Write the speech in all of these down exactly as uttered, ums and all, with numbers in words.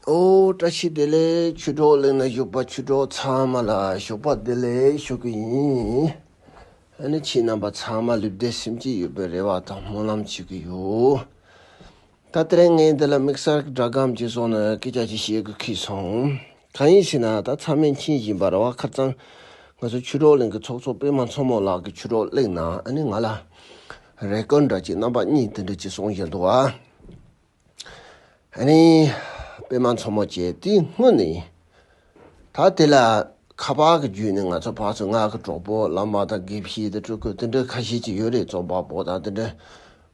ཨོ། བཀྲ་ཤིས་བདེ་ལེགས། ཆོས་གྲོགས་གླིང་ན་བཞུགས་པ་ཆོས་གྲོགས་ཚང་མ་ལ་ཞོགས་པ་བདེ་ལེགས་ཞུ་གི་ཡིན། ཨ་ནི་ཁྱེད་རྣམ་པ་ཚང་མ་ལུས་བདེ་སེམས་སྐྱིད་ཡོད་པའི་རེ་བ་དང་སྨོན་ལམ་བྱེད་ཀྱི་ཡོད། ད་དེ་རིང་ངས་འདི་ལ་དམིགས་བསལ་གྱི་སྒྲ་སྒམ་ཅིག་བཟོས་ནས་སྐད་ཆ་ཅིག་བཤད་དགོས་ཁེལ་སོང་། གང་ཡིན་ཟེར་ན། ད་ཚང་མས་མཁྱེན་བཞིན་པ་རེད་བ། ཁ་སང་ང་ཚོ་ཆོས་གྲོགས་གླིང་གི་ཚོགས་གཙོ་པད་མ་མཚོ་མོ་ལགས་ཀྱིས་ཆོས་གྲོགས་གླིང་ན་ཨ་ནི་ང་ལ་རེ་སྐུལ་འདྲ་ཅིག་རྣམ་པ་གཉིས་དེ་འདྲ་ཅིག་གསུངས་བཞིན་འདུག་བ། ཨ་ནི་པད་མ་མཚོ་མོ་བཅས་དེའི་སྔོན་ནས། ད་དེ་ལ་ཁ་པར་གྱི་བརྒྱུད་ནས་ང་ཚོ་ཕར་ཚུར་ང་གི་གྲོགས་པོ་བླ་མ་དང་དགེ་བཤེས་དང་སྤྲུལ་སྐུ་དེ་འདྲ་ཁ་ཤས་ཅིག་ཡོད་རེད། རྩོམ་པ་པོ་དང་དེ་འདྲ།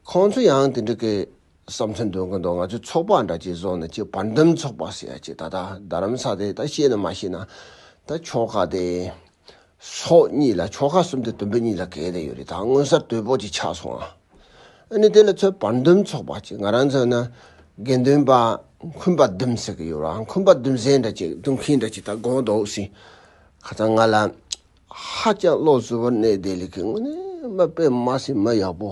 ཁོང་ཚོ་ཡང་དེ་འདྲ་གི་བསམ་ཚུལ་འདོན་གི་འདུག་ང་ཚོས་ཚོགས་པ་འདྲ་ཅིག་བཟོས་ནས་ཅིག་བར་འདུམ་ཚོགས་པ་ཟེར་ཡ་ཅིག་ད་ལྟ་རྡ་རམ་ས་དེ་ད་བཤད་ན་མ་ཤེས་ན། ད་ཆོལ་ཁ་དེ་སོ་གཉིས་ལ། ཆོལ་ཁ་གསུམ་དེ་དུམ་བུ་གཉིས་ལ་གས་ཏེ་ཡོད་རེད། ད་མངོན་གསལ་དོད་པོ་ཅིག་ཆགས་སོང་ཨ། ཨ་ནི་དེ་ལ་ཚོས་བར་འདུམ་ཚོགས་པ་ཅིག་ང་རང་ཚོ་ན་དགེ་འདུན་པ་འཁོན་པ་བདུན་ཟེར་གི་ཡོད་ར། འཁོན་པ་བདུན་ཟེར་འདྲ་ཅིག་བདུན་མཁན་འདྲ་ཅིག་ད་དགོངས་འདུག་ཟེར། ཁ་སང་ང་ལ་ཧ་ཅང་བློ་གཟུ་བོར་གནས་བསྡད་ལི་གི་དངོས་གནས་མ་དཔེ་མ་སྲིད་མ་ཡག་པོ།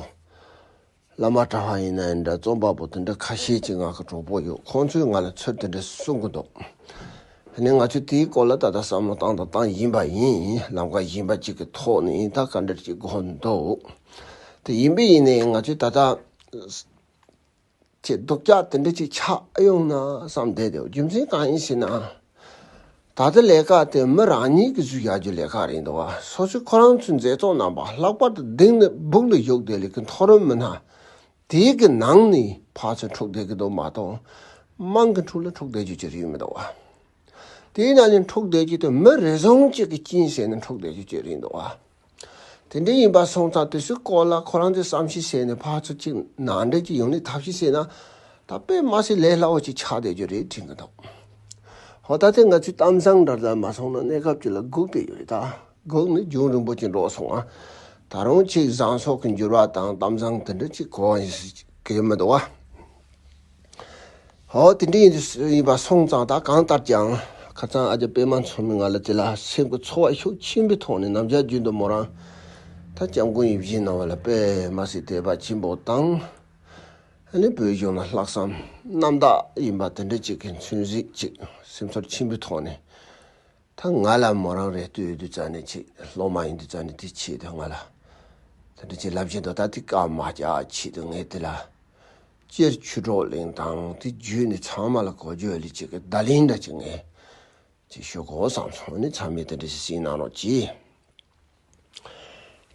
བླ་མ་གྲྭ་པ་ཡིན་ན་ཡང་འདྲ། རྩོམ་པ་པོ་དེ་འདྲ་ཁ་ཤས་ཅིག་ང་གི་གྲོགས་པོ་ཡོད། ཁོང་ཚོས་ང་ལ་ཚུར་དེ་འདྲ་གསུང་གི་འདུག་ཨ་ནི་ང་ཚོས་དེའི་སྐོར་ལ་ད་ལྟ་བསམ་བློ་བཏང་དང་བཏང་བཞིན་པ་ཡིན། ལམ་ཁ་གཞན་པ་ཅིག་གི་ཐོག་ནས་ད་ག་འདྲ་ཅིག་དགོས་འདུག་དེ་ཡིན་པས་ཡིན་ནའི་ང་ཚོས་ད་ལྟ་ཅིག་སྡུག་ཅག་དེ་འདྲ་ཅིག་ཆགས་ཡོང་ན་བསམ་བསྡད་དེ། རྒྱུ་མཚན་གང་ཡིན་ཟེར་ན། ད་ལྟ་ལས་ཀ་དེ་མི་རང་ཉིད་ཀྱིས་བཟོས་བཞག་རྒྱུ་ལས་ཀ་རེད་འདུག་བ། སོ་སོས་ཁོ་རང་ཚོའི་མཛད་གཙོ་རྣམ་པ་ལྷག་པར་དུ་སྡིངས་ནས་སྦུག་ལ་བཞུགས་བསྡད་ལས་ཀྱི་མཐོ་རིམ་མི་སྣ་དེའི་གི་ནང་ནས་ཕར་ཚུར་འཁྲུག་བསྡད་ཀྱི་འདུག་མ་གཏོགས། དམངས་ཀྱི་འཁྲུག་ལ་འཁྲུག་བསྡད་རྒྱུ་ཅི་རེད་མི་འདུག་བ། དེའི་ནང་ནས་འཁྲུག་བསྡད་རྒྱུ་དེ་མི་རེ་ཟུང་གཅིག་གི་རྐྱེན་བྱས་ནས་འཁྲུག་བསྡད་རྒྱུ་ཅི་རེད་འདུག་བ། དེ་འདྲ་ཡིན་པ་སོང་ཙང་དེ་ཚོའི་སྐོར་ལ་ཁོ་རང་ཚོས་བསམ་ཤེས་བྱས་ནས་ཕར་ཚུར་གཅིག་ནང་འདྲེན་གྱི་ཡོང་ནས་ཐབས་ཤེས་བྱས་ན། ད་དཔེ་མ་སྲིད་ལས་སླ་བོ་ཅིག་ཆགས་བསྡད་རྒྱུ་རེད་དྲན་གྱི་འདུག་ཧོ། ད་ལྟ་ང་ཚོའི་གཏམ་བཟང་འདྲ་ལ་མ་སོང་ན་གནས་སྐབས་ཅིག་ལ་སྒུག་བསྡད་ཡོད་རེད། ད་སྒུག་ནས་རྒྱུན་རིང་པོ་ཅིག་འགྲོ་སོང་ཨ། ད་རུང་ཅིག་བཟང་ཕྱོགས་ཀྱི་འགྱུར་བ་དང་གཏམ་བཟང་དེ་འདྲ་ཅིག་གོ་བ་ཡིན་ཟེར་གི་མི་འདུག་བ། ཧོ། དེ་འདྲ་ཡིན་དུས་ཡིན་པ་སོང་ཙང་ད་གང་ལྟར་ཀྱང་ཁ་སང་ཨ་ཅག་པད་མ་མཚོ་མོས་ང་ལ་དེ་ལ་སེམས་ཀྱི་ཚོར་བ་ཤུགས་ཆེན་པོའི་ཐོག་ནས། ནམ་ཞག་རྒྱུན་དུ་མོ་རང་ད་སྐྱབས་མགོན་ཡིད་བཞིན་ནོར་བུ་ལ་དཔེ་མ་སྲིད་དད་པ་ཆེན་པོ་དང་། ཨ་ནི་བོད་གཞུང་ལ་ལྷག་བསམ་རྣམ་དག་ཡིན་པ་དེ་འདྲ་ཅིག་གི་མཚོན་གཟིགས་ཅིག་སེམས་ཚོར་ཆེན་པོའི་ཐོག་ནས། ད་ང་ལ་མོ་རང་རེ་ལྟོས་ཡོད་དུས་ཙ་ནས་ཅིག་སློབ་མ་ཡིན་དུས་ཙ་ནས་དེ་ཆེད་དུ་ང་ལ་དེ་འདྲ་ཅིག་ལབ་བཞིན་དུ། ད་དེ་སྐར་མ་བརྒྱ་ཆེད་དུ་ངས་དེ་ལ་སྤྱིར་ཆོས་གྲོགས་གླིང་དང་དེ་བརྒྱུད་ནས་ཚང་མ་ལ་གོ་རྒྱུ་ཡོད་ལི་ཅིག་གི་བརྡ་ལན་འདྲ་ཅིག་ངས་ཅིག་ཞུ་དགོས་བསམ་སོང་། ནི་ཚང་མས་དེ་འདྲ་ཞིག་གཟིགས་གནང་རོགས་གྱིས།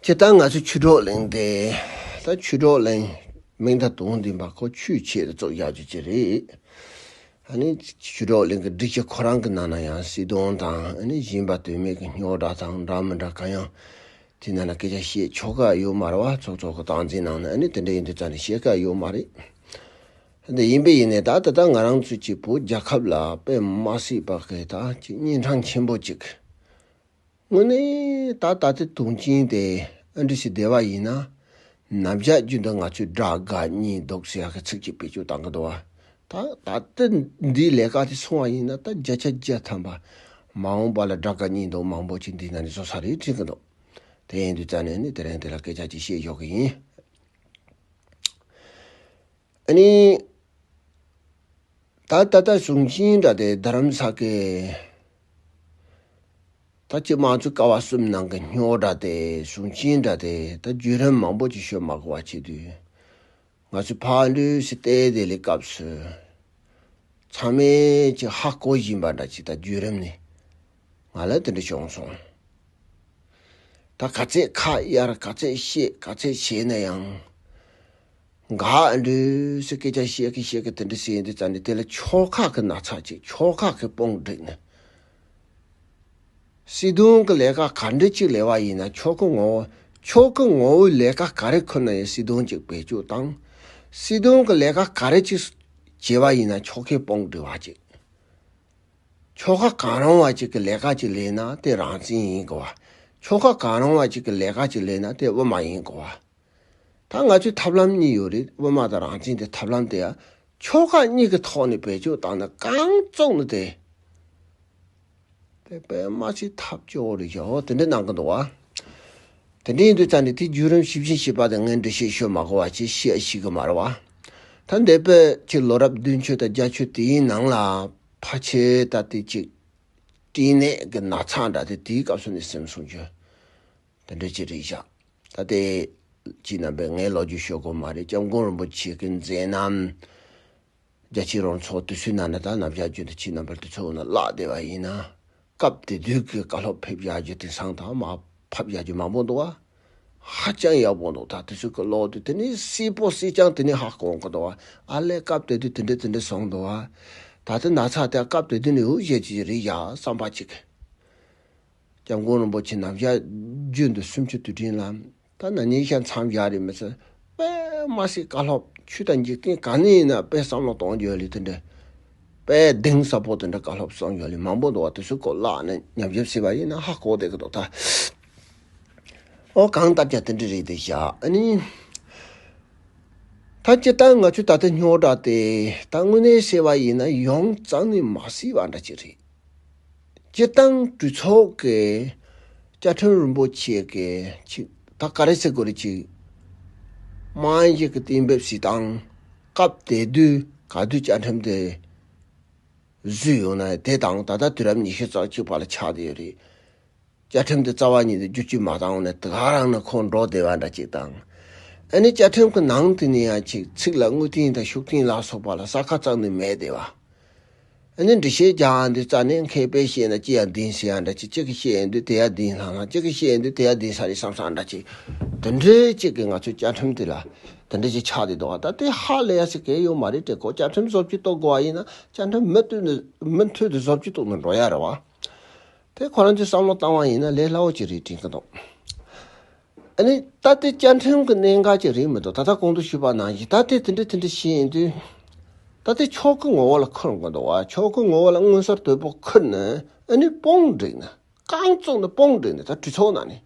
སྤྱིར་བཏང་ང་ཚོ་ཆོས་གྲོགས་གླིང་དེ། ད་ཆོས་གྲོགས་གླིང་མིང་དང་དོན་ལྡན་པ་ཁོ་ཆོས་ཆེད་དུ་བཙུགས་བཞག་རྒྱུ་ཅིག་རེད། ཨ་ནི་ཆོས་གྲོགས་གླིང་གི་སྒྲིག་གཞི་ཁོ་རང་གི་ནང་ན་ཡང་སྲིད་དོན་དང་། ཨ་ནི་གཞན་པ་དོན་མེད་ཀྱི་རྙོག་དྲ་དང་འདྲ་མི་འདྲ་གང་ཡང་དེ་ནང་ལ་སྐད་ཆ་བཤད་ཆོག་གི་ཡོད་མ་རེད་བ། ཚོགས་གཙོ་གི་སྟངས་འཛིན་ནང་ནས། ཨ་ནི་དེ་འདྲ་ཡིན་དུས་ཙ་ནས་བཤད་གི་ཡོད་མ་རེད། འདི་ཡིན་པས་ཡིན་ནས་ད་ད་ལྟ་ང་རང་ཚོ་གཅིག་པུ་རྒྱལ་ཁབ་ལ་དཔེ་མ་སྲིད་པ་གི་ད་ཅིག་གཉན་འཕྲང་ཆེན་པོ་ཅིག་དངོས་གནས་ད་ད་ལྟའི་དོན་རྐྱེན་དེ་ཨ་འདྲ་ཞིག་བསྡད་པ་ཡིན་ན། ནམ་ཞག་རྒྱུན་དུ་ང་ཚོས་དགྲ་དགའ་གཉེན་སྡུག་ཟེར་ཡག་གི་ཚིག་ཅིག་བེད་སྤྱོད་བཏང་གི་འདུག་བ། ད་ད་ལྟ་འདིའི་ལས་ཀ་དེ་སོང་བ་ཡིན་ན། ད་བརྒྱ་ཆ་བརྒྱ་ཐམ་པ་མ་འོངས་པ་ལ་དགྲ་དགའ་གཉེན་སྡུག་མང་པོ་ཅིག་འདི་ནང་ནས་བཟོ་ས་རེད་དྲན་གི་འདུག་དེ་ཡིན་དུས་ཙ་ནས་ནི་དེ་རིང་དེ་ལ་སྐད་ཆ་ཅིག་བཤད་ཞོག་གི་ཡིན། ཨ་ནི། ད་ད་ལྟ་གཞུང་ཆེན་འདྲ་དེ་རྡ་རམ་ས་གི་ད་སྤྱི་དམངས་གཙོའི་ཀ་བ་གསུམ་ནང་གི་རྙོག་དྲ་དེ། གཞུང་ཆེན་འདྲ་དེ་ད་བརྒྱུད་རིམ་མང་པོ་ཅིག་ཤོད་མ་དགོས་པ་བྱེད་དུས། ང་ཚོས་ཕར་ལུས་སུ་བལྟས་བསྡད་ལས་སྐབས་སུ། ཚང་མས་ཅིག་ཧ་གོ་བཞིན་པ་འདྲ་ཅིག་ད་བརྒྱུད་རིམ་ནས་ང་ལ་དེ་འདྲ་བྱུང་སོང་། ད་ག་ཚད་ཁ་གཡར། ག་ཚད་བཤད། ག་ཚད་བྱས་ན་ཡང་། འགའ་འདྲ་སེ་སྐད་ཆ་བཤད་གི་བཤད་གི་དེ་འདྲ་ཟེར་ཡིན་དུས་ཙ་ནས། དེ་ལ་ཕྱོགས་ཁག་གི་ན་ཚ་ཅིག་ཕྱོགས་ཁག་གི་དཔུང་བསྒྲིགས་ནས། སྲིད་དོན་གི་ལས་ཀ་ག་འདྲ་ཅིག་ལས་པ་ཡིན་ན། ཕྱོགས་གི་ངོ་བོ། ཕྱོགས་གི་ངོ་བོའི་ལས་ཀ་ག་རེ་ཁུར་ན་ཡང་སྲིད་དོན་ཅིག་བེད་སྤྱོད་བཏང་། སྲིད་དོན་གི་ལས་ཀ་ག་རེ་ཅིག་བྱས་པ་ཡིན་ན་ཕྱོགས་ཁའི་དཔུང་སྒྲིག་པ་ཅིག་ཕྱོགས་ཁ་གང་རུང་བ་ཅིག་གི་ལས་ཀ་ཅིག་ལས་ན་དེ་རང་བཙན་ཡིན་དགོས་པ། ཕྱོགས་ཁ་གང་རུང་བ་ཅིག་གི་ལས་ཀ་ཅིག་ལས་ན་དེ་དབུ་མ་ཡིན་དགོས་པ། ད་ང་ཚོའི་ཐབས་ལམ་གཉིས་ཡོད་རེད། དབུ་མ་དང་རང་བཙན་དེ་ཐབས་ལམ་དེ་ཡང་ཕྱོགས་ཁག་གཉིས་ཀྱི་ཐོག་ནས་བེད་སྤྱོད་བཏང་ན་གང་བཙོག་ནི་དེ། དེ་དཔེ་མ་སྲིད་ཐབས་སྐྱོ་བོ་རེད་ཤག་དེ་འདྲ་གནང་གི་འདུག་བ། དེ་འདྲ་ཡིན་དུས་ཙང་ནས་དེ་བརྒྱུད་རིམ་ཞིབ་ཅིང་ཞིབ་པ་དེ་ངས་འགྲེལ་བཤད་ཤོད་མ་དགོས་པ་ཅིག་བཤད་ཤེས་གི་མ་རེད་བ། ད་འདས་པའི་ཅིག་ལོ་རབས་བདུན་ཅུ་དང་བརྒྱད་ཅུ་དེའི་ནང་ལ། ཕལ་ཆེར་ད་ལྟའི་ཅིག་སྐྲན་ནད་ཀྱི་ན་ཚ་འདྲ་དེ་དེའི་སྐབས་སུ་ནས་སེམས་སོང་རྒྱུ་དེ་འདྲ་ཅིག་རེད་བཞག་ད་ལྟའི་ཅིག་རྣམ་པས་ངའི་ལོ་རྒྱུས་ཤོད་དགོས་མ་རེད། སྐྱབས་མགོན་རིན་པོ་ཆེ་གི་མཛད་རྣམ་རྒྱལ་སྤྱིའི་རོལ་མཚོ་དུས་ཚོད་ནང་ནས་ད་རྣམ་གཞག་རྒྱུན་དུ་ཁྱེད་རྣམ་པར་དུས་ཚོད་འོ་ན་བརླག་བསྡད་པ་ཡིན་ན། སྐབས་དེ་དུས་ཀྱི་བཀའ་སློབ་ཕེབས་བཞག་རྒྱུ་དེང་སང་དང་མ་ཕབ་བཞག་རྒྱུ་མང་པོ་འདུག་བ། ཧ་ཅང་ཡག་པོ་འདུག་ད་དུས་ཚོད་ཀྱི་ལོག་དུས་དེ་ནི་སྲིད་པོ་སྲིད་ཀྱང་དེ་ནི་ཧ་གོ་གི་འདུག་བ། ཨ་ལས་སྐབས་དེ་དུས་དེ་འདྲ་དེ་འདྲ་སོང་འདུག་བ། ད་ལྟ་ན་ཚ་དེ་སྐབས་དེ་དུས་ནི་འུ་བཞེས་ཀྱི་རེད་ཡ་བསམ་པ་ཅིག་སྐྱབས་མགོན་རིན་པོ་ཆེ་རྣམ་གཞག་རྒྱུན་དུ་སུམ་ཅུ་དུས་དྲན་ལ། ད་ན་ནིང་ཤ་མཚམས་བཞག་རེད་མི་ཚེ། དཔེ་མ་སྲིད་བཀའ་སློབ་ཆོས་དང་འཇིག་རྟེན་ག་ནས་ཡིན་ན་དཔེ་བསམ་བློ་གཏོང་རྒྱུ་ལས་དེ་འདྲ། དཔེ་གདེང་ཟབ་པོ་དེ་འདྲ་བཀའ་སློབ་གསུང་རྒྱུ་ལས་མང་པོ་འདུག་བ། དེ་ཚོ་ཀོ་བཀླགས་ནས་ཉམས་ཞིབ་བྱས་པ་ཡིན་ན་ཧ་གོ་བསྡད་ཀྱི་འདུག་ད། ཨོ་གང་ལྟར་ཀྱང་དེ་འདྲ་རེད་དེ་བཞག་ཨ་ནི། ད་སྤྱིར་བཏང་ང་ཚོས་ད་ལྟ་རྙོག་དྲ་དེ་ད་དངོས་གནས་བཤད་པ་ཡིན་ན་ཡོངས་གཙང་ནས་མ་སྲིད་པ་འདྲ་ཅིག་རེད། སྤྱིར་བཏང་གྲོས་ཚོགས་ཀྱི་བཅའ་ཁྲིམས་རིན་པོ་ཆེ་གི་ཅིག་ད་ག་རེ་ཟེར་དགོས་རེད་ཅིག་དམངས་ཡིག་གི་གཏན་འབེབས་སྲིད་སྟངས་སྐབས་དེ་དུས་ག་དུས་བཅའ་ཁྲིམས་དེ་བཟོས་ཡོང་ན་དེ་དང་ད་ལྟ་དུས་རབས་ཉི་ཤུ་རྩ་གཅིག་པ་ལ་ཆགས་བསྡད་ཡོད་རེད། བཅའ་ཁྲིམས་དེ་རྩ་བ་ཉིད་དུ་བསྒྱུར་བཅོས་མ་བཏང་ནས་དེ་ག་རང་ནས་ཁོང་འགྲོ་བསྡད་པ་འདྲ་ཅིག་དང་། ཨ་ནི་བཅའ་ཁྲིམས་ཀྱི་ནང་དེ་ནས་ཡང་ཅིག་ཚིག་ལ་དངོས་བསྟན་དང་ཤུགས་བསྟན་ལ་སོགས་པ་ལ་ས་ཁ་བཙུགས་ནས་མེད་བསྡད་པ། ཨ་ནི་འགྲེལ་བཤད་རྒྱག་འདི་རྩ་ནས་མཁས་པས་བཤད་ན་ཅི་ཡང་བདེན་ཟེར་ཡ་འདྲ་ཅིག་གཅིག་གིས་བཤད་ཡོང་དུས་དེ་ཡང་བདེན་ལྷང་ལྷང་། གཅིག་གིས་བཤད་ཡོང་དུས་དེ་ཡང་བདེན་ས་རེད་བསམ་བསམ་འདྲ་ཅིག་དེ་འདྲའི་གཅིག་གིས་ང་ཚོའི་བཅའ་ཁྲིམས་དེ་ལ་དེ་འདྲ་ཅིག་ཆགས་བསྡད་འདུག་བ། ད་དེ་ཧ་ལས་ཡ་ཟེར་གལ་ཡོད་མ་རེད། དྲན་གོ་བཅའ་ཁྲིམས་བཟོ་བཅོས་གཏོང་དགོས་བ་ཡིན་ན་བཅའ་ཁྲིམས་མུ་མཐུད་ནས་མུ་མཐུད་དུ་བཟོ་བཅོས་གཏོང་ནས་འགྲོ་ཡ་རེད་བ། དེ་ཁོ་རང་ཚོས་བསམ་བློ་བཏང་བ་ཡིན་ན་ལས་སླ་བོ་ཅིག་རེད་དྲན་གྱི་འདུག་ཨ་ནི་ད་ལྟའི་བཅའ་ཁྲིམས་ཀྱི་གནད་འགག་ཅིག་རེད་མི་འདུག་ད་ལྟ་གོང་དུ་ཞུས་པ་ནང་བཞིན་ད་ལྟའི་དེ་འདྲ་དེ་འདྲ་བཤད་ཡིན་དུས། ད་ལྟའི་ཆོལ་ཁའི་ངོ་བོ་ལ་འཁོར་དགོས་འདུག་བ། ཆོལ་ཁའི་ངོ་བོ་ལ་མངོན་གསལ་དོད་པོ་འཁོར་ནས་ཨ་ནི་དཔུང་བསྒྲིགས་ནས་རྐང་བཙུགས་ནས་དཔུང་བསྒྲིགས་ནས་ད་གྲོས་ཚོགས་ནང་ནས།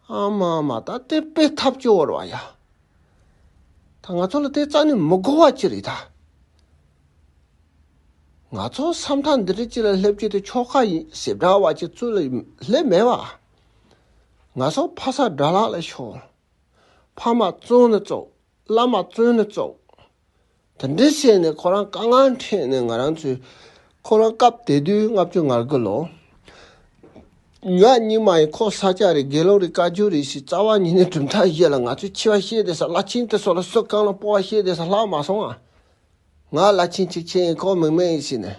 ཨ་མ་མ་ད་ལྟའི་དཔེ་ཐབས་སྐྱོ་བོ་རེད་བ་ཡ། ད་ང་ཚོ་ལ་དེ་རྩ་ནས་མི་དགོས་པ་ཅི་རེད་ད། ང་ཚོ་ས་མཐའ་འདི་རིགས་ཅིག་ལ་སླེབས་རྒྱུ་དེ་ཆོལ་ཁ་ཡིན་ཟེར་འདྲ་བ་ཅིག་ཚུར་ལ་སླེབས་མེད་བ། ང་ཚོ་ཕ་ས་དགྲ་ལག་ལ་ཤོར། ཕ་མ་བཙོན་ནས་བཙུགས། བླ་མ་བཙོན་ནས་བཙུགས། དེ་འདྲ་བྱས་ནས་ཁོ་རང་དཀའ་ངལ་འཕྲད་ནས་ང་རང་ཚོས་ཁོ་རང་སྐབས་དེ་དུས་ལྔ་བཅུ་ང་དགུ་ལོ། ང་རྙིང་མ་ཡིན། ཁོ་ས་སྐྱ་རེད། དགེ་སློང་རེད། བཀའ་བརྒྱུད་རེད་ཟེར་རྩ་བ་ཉིད་ནས་གྲུབ་མཐའ་བཞི་ལ་ང་ཚོས་ཆེ་བ་བཤད་བསྡད་ས། བླ་ཆེན་དེ་ཚོ་ལ་སུ་གང་ལ་སྤོབས་པ་བཤད་བསྡད་ས་ལྷག་མ་སོང་ཨ། ང་བླ་ཆེན་གཅིག་ཆེ་ཡིན། ཁོ་མིག་དམན་ཡིན་ཟེར་ནས།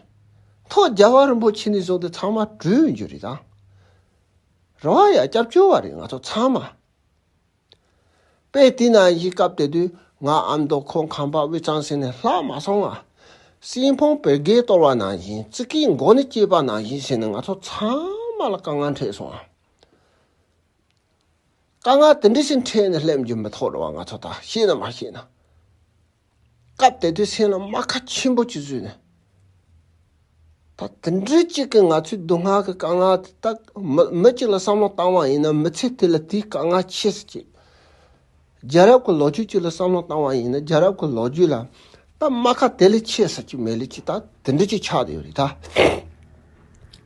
ཐོག་རྒྱལ་བ་རིན་པོ་ཆེ་ནས་བཟུང་སྟེ་ཚང་མ་གྲོས་ཡོང་རྒྱུ་རེད་ད། རེད་བ་ཡ། སྐྱབས་བཅོལ་བ་རེད་ང་ཚོ་ཚང་མ། དཔེ་དེ་ནང་བཞིན་སྐབས་དེ་དུས་ང་ཨ་མདོ་ཁོང་ཁམས་པ་དབུས་གཙང་ཟེར་ནས་ལྷག་མ་སོང་ཨ། སྲིན་ཕུང་བེར་གས་གཏོར་བ་ནང་བཞིན། ཙི་གུའི་མགོ་ནས་སྐྱེས་པ་ནང་བཞིན་ཟེར་ནས་ང་ཚོ་ཚང་མ་ལ་དཀའ་ངལ་འཕྲད་སོང་ཨ། དཀའ་ངལ་དེ་འདྲ་ཞིག་འཕྲད་ནས་སླེབས་རྒྱུ་མི་ཐོག་རེད་བ། ང་ཚོ་ད་ཤེས་ན་མ་ཤེས་ན། སྐབས་དེ་དུས་སེམས་ལ་རྨ་ཁ་ཆེན་པོ་ཅིག་བཟོས་ནས། ད་དེ་འདྲའི་གཅིག་གིས་ང་ཚོའི་སྡུག་བསྔལ་གྱི་དཀའ་ངལ་དེ་ད་མི་མི་གཅིག་ལ་བསམ་བློ་བཏང་བ་ཡིན་ན་མི་ཚེ་དེ་ལ་དེའི་དཀའ་ངལ་ཆེ་ས་ཅིག་རྒྱལ་རབས་ཀྱི་ལོ་རྒྱུས་གཅིག་ལ་བསམ་བློ་བཏང་བ་ཡིན་ན་རྒྱལ་རབས་ཀྱི་ལོ་རྒྱུས་ལ་ད་རྨ་ཁ་དེ་ལས་ཆེ་ས་ཅིག་མེད་ལེ་ཅིག་ད་དེ་འདྲ་ཅིག་ཆགས་བསྡད་ཡོད་རེད་ད།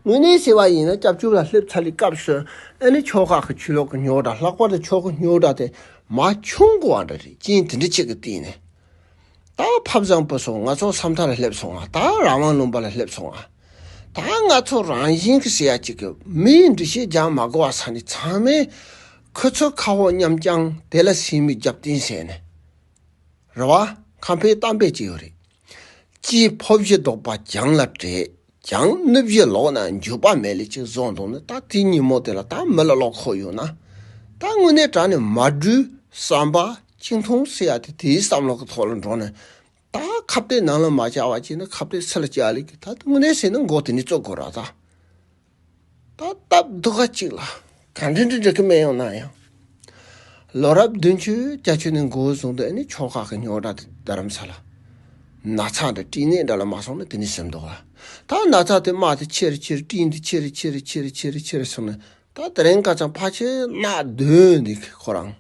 དངོས་གནས་བྱས་པ་ཡིན་ན་སྐྱབས་བཅོལ་ལ་སླེབས་ཚར་བའི་སྐབས་སུ་ཨ་ནི་ཆོལ་ཁ་གི་ཆོས་ལུགས་ཀྱི་རྙོག་དྲ། ལྷག་པར་དུ་ཆོལ་ཁའི་རྙོག་དྲ་དེ་མ་བྱུང་དགོས་པ་འདྲ་རེད། རྐྱེན་དེ་འདྲ་གཅིག་གི་སྟེང་ནས། ད་ཕ་བཟང་བུ་སོང་། ང་ཚོ་ས་མཐའ་ལ་སླེབས་སོང་ང་། ད་རང་དབང་ལུང་པ་ལ་སླེབས་སོང་ང་། ད་ང་ཚོ་རང་བཞིན་གྱི་ཟེར་ཡ་གཅིག་གི་མིའི་འགྲེལ་བཤད་རྒྱག་མ་དགོས་པ་ས་ནས་ཚང་མས་ཁོ་ཚོའི་ཁ་འོག་མཉམ་རྐྱང་དེ་ལ་སེམས་མི་རྒྱབ་རྟེན་ཟེར་ནས། རེད་བ། ཁམས་པའི་གཏམ་དཔེ་ཅིག་ཡོད་རེད། སྐྱེས་ཕོ་བཞི་བཟློག་པ་གྱང་ལ་བྲེད། གྱང་ནུབ་བཞི་ལོག་ན་འཇུག་པ་མེད་ལེ་ཅིག་བཟོ་འདུག་ནི། ད་དེའི་ཉིན་མོ་དེ་ལ་ད་མི་ལ་བློ་ཁོག་ཡོད་ན། ད་དངོས་གནས་དྲང་ནས་མ་འགྲུལ་བསམ་པ་གཅིག་མཐོང་ཟེར་ཡ་དེ་དེའི་བསམ་བློ་གི་ཐོག་ལ་འགྲོ་ནས། ད་ཁ་གཏད་ནང་ལ་མ་བཅའ་བ་ཅིག་ནི་ཁ་གཏད་ཚུར་ལ་བཅའ་ལེ་གི། ད་དངོས་གནས་ཟེར་ན་མགོ་དེ་ནས་བཙུགས་དགོས་ར་ད། ད་སྟབས་སྡུག་ག་ཅིག་ལ་ག་འདྲ་འདྲ་འགྲིག་གི་མེད་ཡོང་ན་ཡང་། ལོ་རབས་བདུན་ཅུ་བརྒྱད་ཅུ་ནས་འགོ་བཟུང་སྟེ་ནི་ཆོལ་ཁ་གི་རྙོག་དྲ་དེ་རྡ་རམ་ས་ལ་ན་ཚ་འདྲ་སྐྲན་ནད་འདྲ་ལ་མ་སོང་ན་དེ་ནས་ཟིན་འདུག་ག་ད་ན་ཚ་དེ་རྨ་དེ་ཆེ་རུ་ཆེ་རུ་སྐྲན་དེ་ཆེ་རུ་ཆེ་རུ་ཆེ་རུ་ཆེ་རུ་ཆེ་རུ་སོང་ནས་ད་དེ་རིང་ཁ་སང་ཕལ་ཆེར་རྣག་བསྡུས་ནས་ཁོ་རང་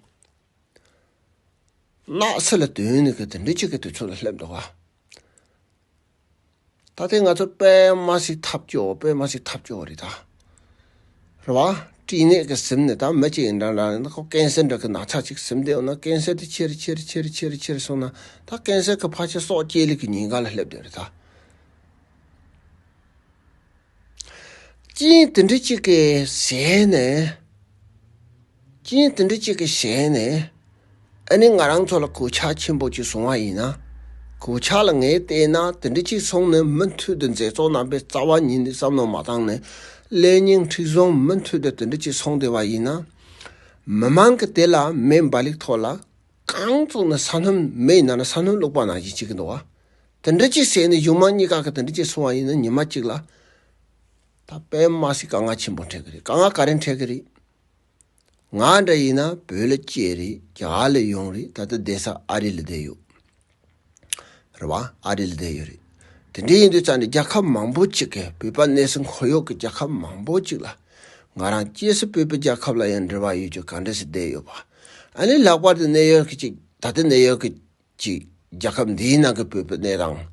རྣག་སི་ལ་བསྡུས་ནས་གི་དེ་འདྲ་ཅིག་གི་དུས་ཚོད་ལ་སླེབས་འདུག་ག་ད་ལྟའི་ང་ཚོ་དཔེ་མ་སྲིད་ཐབས་སྐྱོ་བོ། དཔེ་མ་སྲིད་ཐབས་སྐྱོ་བོ་རེད་ད། རེད་བ། སྐྲན་ནད་ཀྱིས་ཟིན་ནས་ད་མི་གཅིག་ཡིན་འདྲ་འདྲ་ན་ཁོ་ཀན་སར་འདྲ་གི་ན་ཚ་ཅིག་ཟིན་བསྡད་ཡོད་ན། ཀན་སར་དེ་ཆེ་རུ་ཆེ་རུ་ཆེ་རུ་ཆེ་རུ་ཆེ་རུ་སོང་ན་ད་ཀན་སར་གི་ཕལ་ཆེར་སྲོག་སྐྱེལ་ལེ་གི་ཉེན་ཁ་ལ་སླེབས་བསྡད་རེད་ད། རྐྱེན་དེ་འདྲ་ཅིག་གི་ཟེར་ནས། རྐྱེན་དེ་འདྲ་ཅིག་གི་ཟེར་ནས། ཨ་ནི་ང་རང་ཚོ་ལ་གོད་ཆག་ཆེན་པོ་ཅིག་བྱུང་བ་ཡིན་ན། གོད་ཆག་ལ་ངས་བལྟས་ན་དེ་འདྲ་ཅིག་སོང་ནས་མུ་མཐུད་དུ་མཛད་གཙོ་རྣམ་པས་རྩ་བ་ཉིད་ནས་བསམ་བློ་མ་བཏང་ནས། ལས་ཉིན་ཁྲིག་སོང་མུ་མཐུད་དུ་དེ་འདྲ་ཅིག་སོང་བསྡད་པ་ཡིན་ན། མི་མང་གིས་དེ་ལ་མེ་འབར་ལིག་ཐོག་ལ་རྐང་བཙུགས་ནས་ས་སྣུམ་མེ་ཡི་ནང་ན་ས་སྣུམ་བླུགས་པ་ནང་བཞིན་བྱེད་ཀྱི་འདུག་བ། དེ་འདྲ་ཅིག་བྱས་ནས་གཞུང་མང་གཉིས་ཀ་གིས་དེ་འདྲ་ཅིག་གསུངས་པ་ཡིན་ན་ཉི་མ་གཅིག་ལ། ད་དཔེ་མ་སྲིད་དཀའ་ངལ་ཆེན་པོ་འཕྲད་ཀྱི་རེད། དཀའ་ངལ་ག་རེ་འཕྲད་ཀྱི་རེད། ང་འདྲ་ཡིན་ན་བོད་ལ་སྐྱེས་རེད། རྒྱ་གར་ལ་ཡོང་རེད། ད་ལྟ་བསྡད་ས་ཨ་རི་ལ་བསྡད་ཡོད། རེད་བ། ཨ་རི་ལ་བསྡད་ཡོད་རེད། དེ་འདྲ་ཡིན་དུས་ཙང་ནས་རྒྱལ་ཁབ་མང་པོ་ཅིག་གིས། བོད་པ་གནས་སའི་ཁོར་ཡུག་གི་རྒྱལ་ཁབ་མང་པོ་ཅིག་ལ། ང་རང་སྐྱེས་ས་བོད་པའི་རྒྱལ་ཁབ་ལ་ཡང་འབྲེལ་བ་ཡོད་རྒྱུ་ག་འདྲ་ཞིག་བསྡད་ཡོད་པ། ཨ་ནི་ལྷག་པར་དུ་ནེའུ་ཡོག་གི་ཅིག་ད་ལྟ་ནེའུ་ཡོག་གི་ཅིག་རྒྱལ་ཁབ་འདིའི་ནང་གི་བོད་པའི་གནས་སྟངས།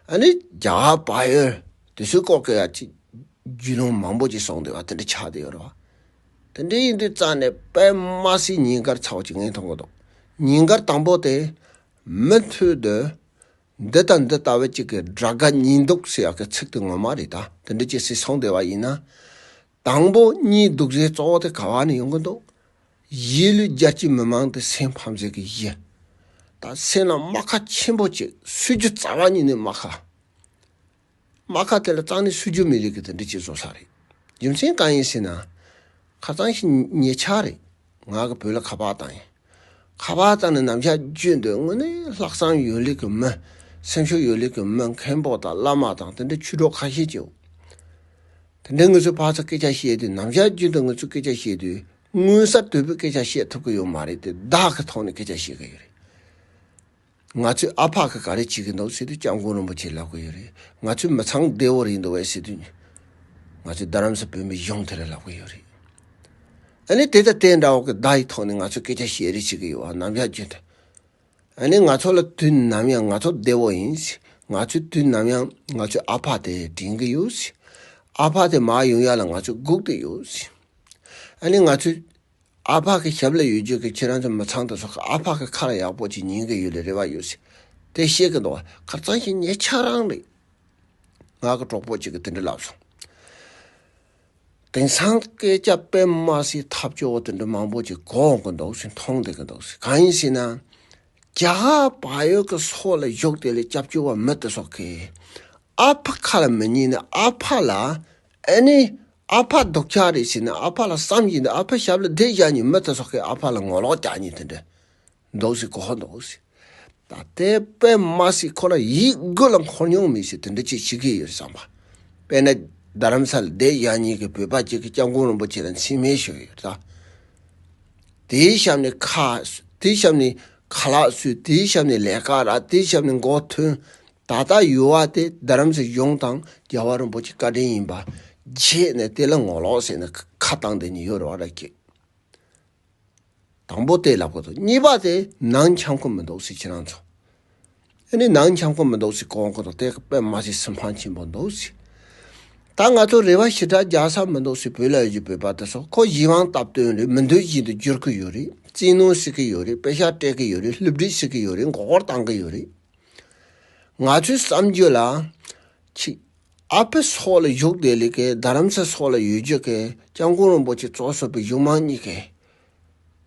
ཨ་ནི་རྒྱ་གར་བལ་ཡུལ་དེ་ཚོའི་སྐོར་གྱི་ཡ་ཅིག་རྒྱུས་ལོན་མང་པོ་ཅིག་སོང་བསྡད་པ་དེ་འདྲ་ཆགས་བསྡད་ཡོད་རེད་བ། དེ་འདྲ་ཡིན་དུས་ཙང་ནས་དཔེ་མ་སྲིད་ཉེན་ཁ་ཚ་བོ་ཅིག་ངས་མཐོང་གི་འདུག་ཉེན་ཁ་དང་པོ་དེ། མུ་མཐུད་དུ་འདི་དང་འདི་ལྟ་བུ་ཅིག་གི་དགྲ་དགའ་གཉེན་སྡུག་ཟེར་ཡག་གི་ཚིག་དེ་ངོ་མ་རེད། ད་དེ་འདྲ་ཅིག་སྲིད་སོང་བསྡད་པ་ཡིན་ན། དང་པོ་གཉེན་སྡུག་ཟེར་གཙོ་བོ་དེ་ག་བ་ནས་ཡོང་གི་འདུག་གཞིས་ལུས་རྒྱ་ཆེ་མི་མང་དེ་སེམས་ཕམ་ཟེར་གི་གཞི། ད་སེམས་ལ་རྨ་ཁ་ཆེན་པོ་ཅིག་སུ་རྒྱུ་རྩ་བ་ཉིད་ནས་རྨ་ཁ། རྨ་ཁ་དེ་ལ་རྩ་ནས་སུ་རྒྱུ་མི་རིགས་ཀྱི་དེ་འདྲ་ཅིག་བཟོ་ས་རེད། རྒྱུ་མཚན་གང་ཡིན་ཟེར་ན། ཁ་སང་ཞིག་ཉེ་ཆར་རེད། ང་གི་བོད་ལ་ཁ་པར་བཏང་ཡིན། ཁ་པར་བཏང་ནས་ནམ་ཞག་རྒྱུན་དུ་དངོས་གནས་ལྷག་བསམ་ཡོད་ལེ་གི་མི། སེམས་ཤུགས་ཡོད་ལེ་གི་མི། མཁན་པོ་དང་བླ་མ་དང་དེ་འདྲ་ཆོས་གྲོགས་ཁ་ཤས་ཅིག་ཡོད། དེ་འདྲ་ང་ཚོས་ཕར་ཚུར་སྐད་ཆ་བཤད་དུས། ནམ་ཞག་རྒྱུན་དུ་ང་ཚོས་སྐད་ཆ་བཤད་དུས་མངོན་གསལ་དོད་པོའི་སྐད་ཆ་བཤད་ཐུབ་ཀྱི་ཡོད་མ་རེད་དེ། བརྡ་གི་ཐོག་ནས་སྐད་ཆ་བཤད་ཀྱི་ཡོད་རེད། ང་ཚོའི་ཨ་ཕ་གིས་ག་རེ་བྱེད་ཀྱི་འདུག་ཟེར་དུས་སྐྱབས་མགོན་རིན་པོ་ཆེས་ལབ་ཀྱི་ཡོད་རེད། ང་ཚོའི་མི་ཚང་བདེ་བོ་རེད་འདུག་བས་ཟེར་དུས། ང་ཚོའི་རྡ་རམ་ས་བོད་མི་གཞུང་དེ་ལ་ལབ་ཀྱི་ཡོད་རེད། ཨ་ནི་དེ་དང་དེ་འདྲ་བོ་གི་བརྡ་ཡི་ཐོག་ནས་ང་ཚོས་སྐད་ཆ་བཤད་རེས་བྱེད་ཀྱི་ཡོད་པ། ནམ་ཡང་རྒྱུན་དུ། ཨ་ནི་ང་ཚོ་ལ་དུས་ནམ་ཡང་ང་ཚོ་བདེ་བོ་ཡིན་ཟེར། ང་ཚོས་དུས་ནམ་ཡང་ང་ཚོའི་ཨ་ཕ་དེ་དྲན་གྱི་ཡོད་ཟེར། ཨ་ཕ་དེ་མར་ཡོང་ཡ་ལ་ང་ཚོས་སྒུག་བསྡད་ཡོད་ཟེར། ཨ་ནི་ང་ཚོའི་ཨ་ཕ་གི་ཞབས་ལ་ཡོད་རྒྱུ་གི་ཁྱེད་རང་ཚོ་མི་ཚང་དེ་ཚོ་གི་ཨ་ཕ་གི་ཁ་ལ་ཡག་པོ་ཅིག་ཉན་གི་ཡོད་ལེ་རེ་བ་ཡོད་ཟེར། དེ་བཤད་གི་འདུག་བ། ཁ་སང་ཞིག་ཉེ་ཆར་རང་རེད། ང་གི་གྲོགས་པོ་གཅིག་གིས་དེ་འདྲ་ལབ་སོང་། དེང་སང་སྐད་ཆ་དཔེ་མ་སྲིད་ཐབས་སྐྱོ་བོ་དེ་འདྲ་མང་པོ་ཅིག་གོ་ཡོང་གི་འདུག་ཟེར། མཐོང་བསྡད་ཀྱི་འདུག་ཟེར། གང་ཡིན་ཟེར་ན། རྒྱ་གར་བལ་ཡུལ་གྱི་སོག་ལ་བཞུགས་དེ་ལས་སྐྱབས་བཅོལ་བ་མི་དེ་ཚོ་གིས་ཨ་ཕ་ཁ་ལ་མི་ཉན་ནས། ཨ་ཕ་ལ། ཨ་ནི་ཨ་ཕ་སྡུག་ཅག་རེད་ཟེར་ནས། ཨ་ཕ་ལ་བསམ་བཞིན་དུ་ཨ་ཕ་ཞབས་ལ་བསྡད་བཞག་མཁན་མི་དེ་ཚོ་གིས་ཨ་ཕ་ལ་ངོ་ལོག་རྒྱག་མཁན་དེ་འདྲ་འདུག་ཟེར། གོ་འདུག་ཟེར། ད་དེ་དཔེ་མ་སྲིད་ཁོ་རང་ཡིད་དགུ་ལ་འཁོར་མྱོང་མེད་ཟེར། དེ་འདྲ་ཅིག་བྱེད་ཀྱི་ཡོད་བསམ་པ། དཔེར་ན་རྡ་རམ་ས་ལ་བསྡད་བཞག་མཁན་གྱི་བོད་པ་གཅིག་གིས་སྐྱབས་མགོན་རིན་པོ་ཆེ་ལ་མཚན་སྨད་ཞུས་ཡོད་ད། དེའི་ཞབས་ནས་ཁ། དེའི་ཞབས་ནས་ཁ་ལག་བཟོས། དེའི་ཞབས་ནས་ལས་ཀ་རག་དེའི་ཞབས་ནས་མགོ་ཐོན། ད་ལྟ་ཡུལ་བ་དེ་རྡ་རམ་ས་གཞུང་དང་རྒྱལ་བ་རིན་པོ་ཆེ་བཀའ་དྲིན་ཡིན་པ་བརྗེད་ནས་དེ་ལ་ངོ་ལོག་ཟེར་ནས་ཁ་བཏང་བསྡད་མཁན་ཡོད་རེད་བ་ར་ཁྱེད། དང་པོ་དེ་ལབ་དགོས་འདུག་གཉིས་པ་དེ་ནང་འཆམ་གི་མི་འདུག་ཟེར། ཁྱེད་རང་ཚོ། ཨ་ནི་ནང་འཆམ་གི་མི་འདུག་ཟེར་གོ་གི་འདུག་དེ་དཔེ་མ་སྲིད་སེམས་ཕམ་ཆེན་པོ་འདུག་ཟེར། ད་ང་ཚོ་རེ་བ་ཞེ་དྲག་རྒྱག་ས་མི་འདུག་ཟེར། བོད་ལ་ཡོད་རྒྱུ་བོད་པ་དེ་ཚོ་ཁོ་གཞན་དབང་སྟབས་བསྟུན་རེད། མི་འདོད་བཞིན་དུ་འགྱུར་གི་ཡོད་རེད། བཙན་གནོན་བྱེད་ཀྱི་ཡོད་རེད། པེ་ཤག་སྤྲད་ཀྱི་ཡོད་རེད། བསླུ་བྲིད་བྱེད་ཀྱི་ཡོད་རེད། མགོ་སྐོར་བཏང་གི་ཡོད་རེད། ང་ཚོའི་བསམ་རྒྱུ་ལ། ཅིག་ཨ་ཕའི་སོག་ལ་བཞུགས་བསྡད་ལེ་གི་རྡ་རམ་ས་སོག་ལ་ཡོད་རྒྱུ་གི་སྐྱབས་མགོན་རིན་པོ་ཆེ་གཙོ་བྱས་པའི་གཞུང་མང་གཉིས་ཀས།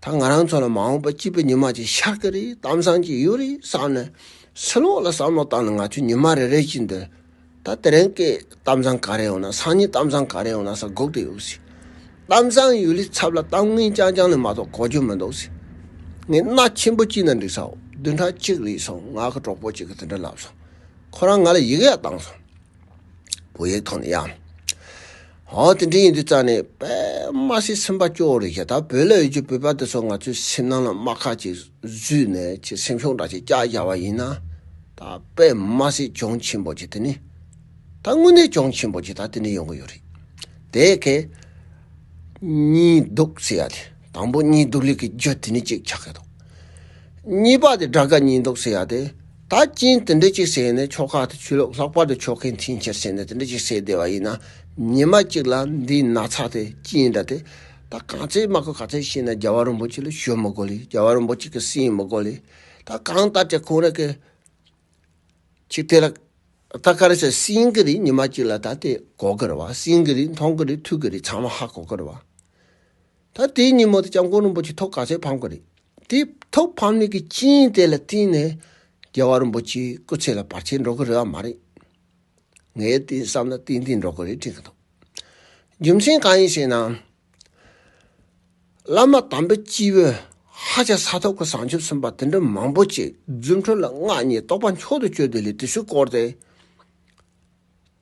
ད་ང་རང་ཚོ་ལ་མ་འོངས་པ་སྐྱིད་པའི་ཉི་མ་ཅིག་ཤར་གི་རེད། གཏམ་བཟང་ཅིག་ཡོད་རེད་བསམ་ནས། ཕྱི་ལོགས་ལ་བསམ་བློ་བཏང་ནས་ང་ཚོས་ཉི་མ་རེ་རེ་བཞིན་དུ། ད་དེ་རིང་གི་གཏམ་བཟང་ག་རེ་ཡོང་ན། སང་ཉིན་གཏམ་བཟང་ག་རེ་ཡོང་ན་ཟེར་སྒུག་བསྡད་ཡོད་ཟེར། གཏམ་བཟང་ཡོད་ལེ་ཚབ་ལ་གཏམ་ངན་རྐྱང་རྐྱང་ལས་མ་གཏོགས་གོ་རྒྱུ་མི་འདུག་ཟེར། ངས་མནའ་ཆེན་པོ་བསྐྱིས་ན་འགྲིག་ས་འོ། བདུན་ཕྲག་གཅིག་རེད་སོང་། ང་གི་གྲོགས་པོ་གཅིག་གིས་དེ་འདྲ་ལབ་སོང་། ཁོ་རང་ང་ལ་ཡི་གེ་ཡང་བཏང་སོང་། བོད་ཡིག་ཐོག་ནས་ཡང་། ཧོ། དེ་འདྲ་ཡིན་དུས་ཙང་ནས་དཔེ་མ་སྲིད་སེམས་པ་སྐྱོ་བོ་རེད་ཤག་ད་བོད་ལ་ཡོད་རྒྱུ་བོད་པ་དེ་ཚོ་ང་ཚོའི་སེམས་ནང་ལ་རྨ་ཁ་ཅིག་བཟོས་ནས་ཅིག་སེམས་ཤུགས་འདྲ་ཅིག་བཅག་བཞག་པ་ཡིན་ན། ད་དཔེ་མ་སྲིད་གྱོང་ཆེན་པོ་ཅིག་དེ་ནི། ད་དངོས་གནས་གྱོང་ཆེན་པོ་ཅིག་ད་དེ་ནི་ཡོང་གི་ཡོད་རེད། དེ་གས། གཉེན་སྡུག་ཟེར་ཡ་དེ། དང་པོ་གཉེན་སྡུག་ལེ་གི་རྒྱུ་དེ་ནི་གཅིག་ཆགས་ཀྱི་འདུག་གཉིས་པ་དེ་དགྲ་དགའ་གཉེན་སྡུག་ཟེར་ཡ་དེ། ད་རྐྱེན་དེ་འདྲ་ཅིག་ཟེར་ནས་ཆོལ་ཁ་དེ་ཆོས་ལུགས། ལྷག་པར་དུ་ཆོལ་ཁའི་འཐེན་འཁྱེར་ཟེར་ནས་དེ་འདྲ་ཅིག་ཟེར་བསྡད་པ་ཡིན་ན། ཉི་མ་གཅིག་ལ་འདིའི་ན་ཚ་དེ་རྐྱེན་འདྲ་དེ། ད་གང་ཚེ་མ་གོ་ག་ཚེ་ཤེས་ན་རྒྱལ་བ་རིན་པོ་ཆེ་ལ་ཞུ་མི་དགོས་ལེ། རྒྱལ་བ་རིན་པོ་ཆེ་གི་སྲིད་མི་དགོས་ལེ། ད་གང་ལྟར་ཀྱང་ཁོང་རང་གི་ཅིག་དེ་ལ། ད་ག་རེ་ཟེར་སྲིན་གི་རེད། ཉི་མ་གཅིག་ལ་ད་དེ་གོ་གི་རེད་བ། སྲིན་གི་རེད། མཐོང་གི་རེད། ཐོས་གི་རེད། ཚང་མ་ཧ་གོ་གི་རེད་བ། ད་དེའི་ཉིན་མོ་དེ་སྐྱབས་མགོན་རིན་པོ་ཆེ་ཐུགས་ག་ཚོད་ཕམ་གི་རེད། དེ་ཐུགས་ཕམ་ནི་གི་རྐྱེན་དེ་ལ་བརྟེན་ནས་རྒྱལ་བ་རིན་པོ་ཆེའི་སྐུ་ཚེ་ལ་བར་ཆད་འགྲོ་གི་རེད་བ་མ་རེད། ངས་དེ་བསམ་ན་ཏན་ཏན་འགྲོ་གི་རེད་དྲན་གི་འདུག་རྒྱུ་མཚན་གང་ཡིན་ཞེ་ན། བླ་མ་དམ་པའི་སྐྱེས་བུ་ཧ་ཅང་ས་ཐོབ་ཀྱི་བྱང་ཆུབ་སེམས་དཔའ་དེ་འདྲ་མང་པོ་ཅིག་རྫུ་འཕྲུལ་ལ་མངའ་བརྙེས། རྟོགས་པ་མཆོག་ཏུ་གྱུར་ཏེ་ལས་དེ་ཚོའི་སྐོར་དེ།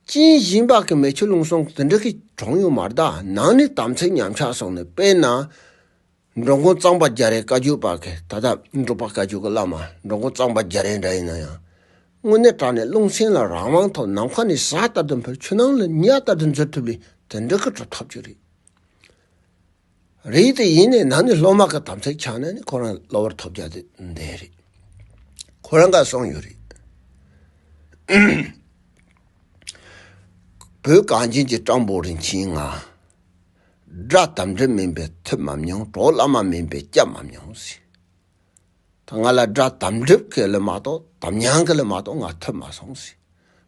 རྐྱེན་གཞན་པ་གི་མེ་ཆུ་རླུང་གསུམ་དེ་འདྲ་གི་གྲོངས་ཡོད་མ་རེད། ད་ནང་ནས་དམ་ཚིག་ཉམས་ཆག་སོང་ནས། དཔེར་ན། འགྲོ་མགོན་གཙང་པ་རྒྱ་རས་བཀའ་བརྒྱུད་པ་གི་ད་ལྟ་འབྲུག་པ་བཀའ་བརྒྱུད་ཀྱི་བླ་མ་འགྲོ་མགོན་གཙང་པ་རྒྱ་རས་འདྲ་ཡིན་ན་ཡང་། དངོས་གནས་དྲང་གནས་རླུང་སེམས་ལ་རང་དབང་ཐོབ། ནམ་མཁའ་ནས་གཟའ་ལྟར་དུ་འཕུར། ཆུ་ནང་ལ་ཉ་ལྟར་དུ་འཛུལ་ཐུབ་ལས་དེ་འདྲ་གི་གྲུབ་ཐོབ་ཅིག་རེད། རེད་དེ་ཡིན་ནའི་ནང་ནས་སློབ་མ་གི་དམ་ཚིག་ཆག་ན་ནི་ཁོ་རང་གློ་བུར་ཐོབ་རྒྱུ་དེ་འདི་རེད། ཁོ་རང་ག་གསུངས་ཡོད་རེད། བོད་གངས་ཅན་གྱི་སྤྲང་པོ་རིན་ཆེན་ང་། དགྲ་དམ་སྒྲུབ་མིན་པའི་ཐུབ་མ་མྱོང་། གྲོགས་བླ་མ་མིན་པའི་སྐྱབས་མ་མྱོང་ཟེར། ད་ང་ལ་དགྲ་དམ་སྒྲུབ་ཀྱི་ལས་མ་གཏོགས་དམ་ཉམས་ཀྱི་ལས་མ་གཏོགས་ང་ཐུབ་མ་སོང་ཟེར།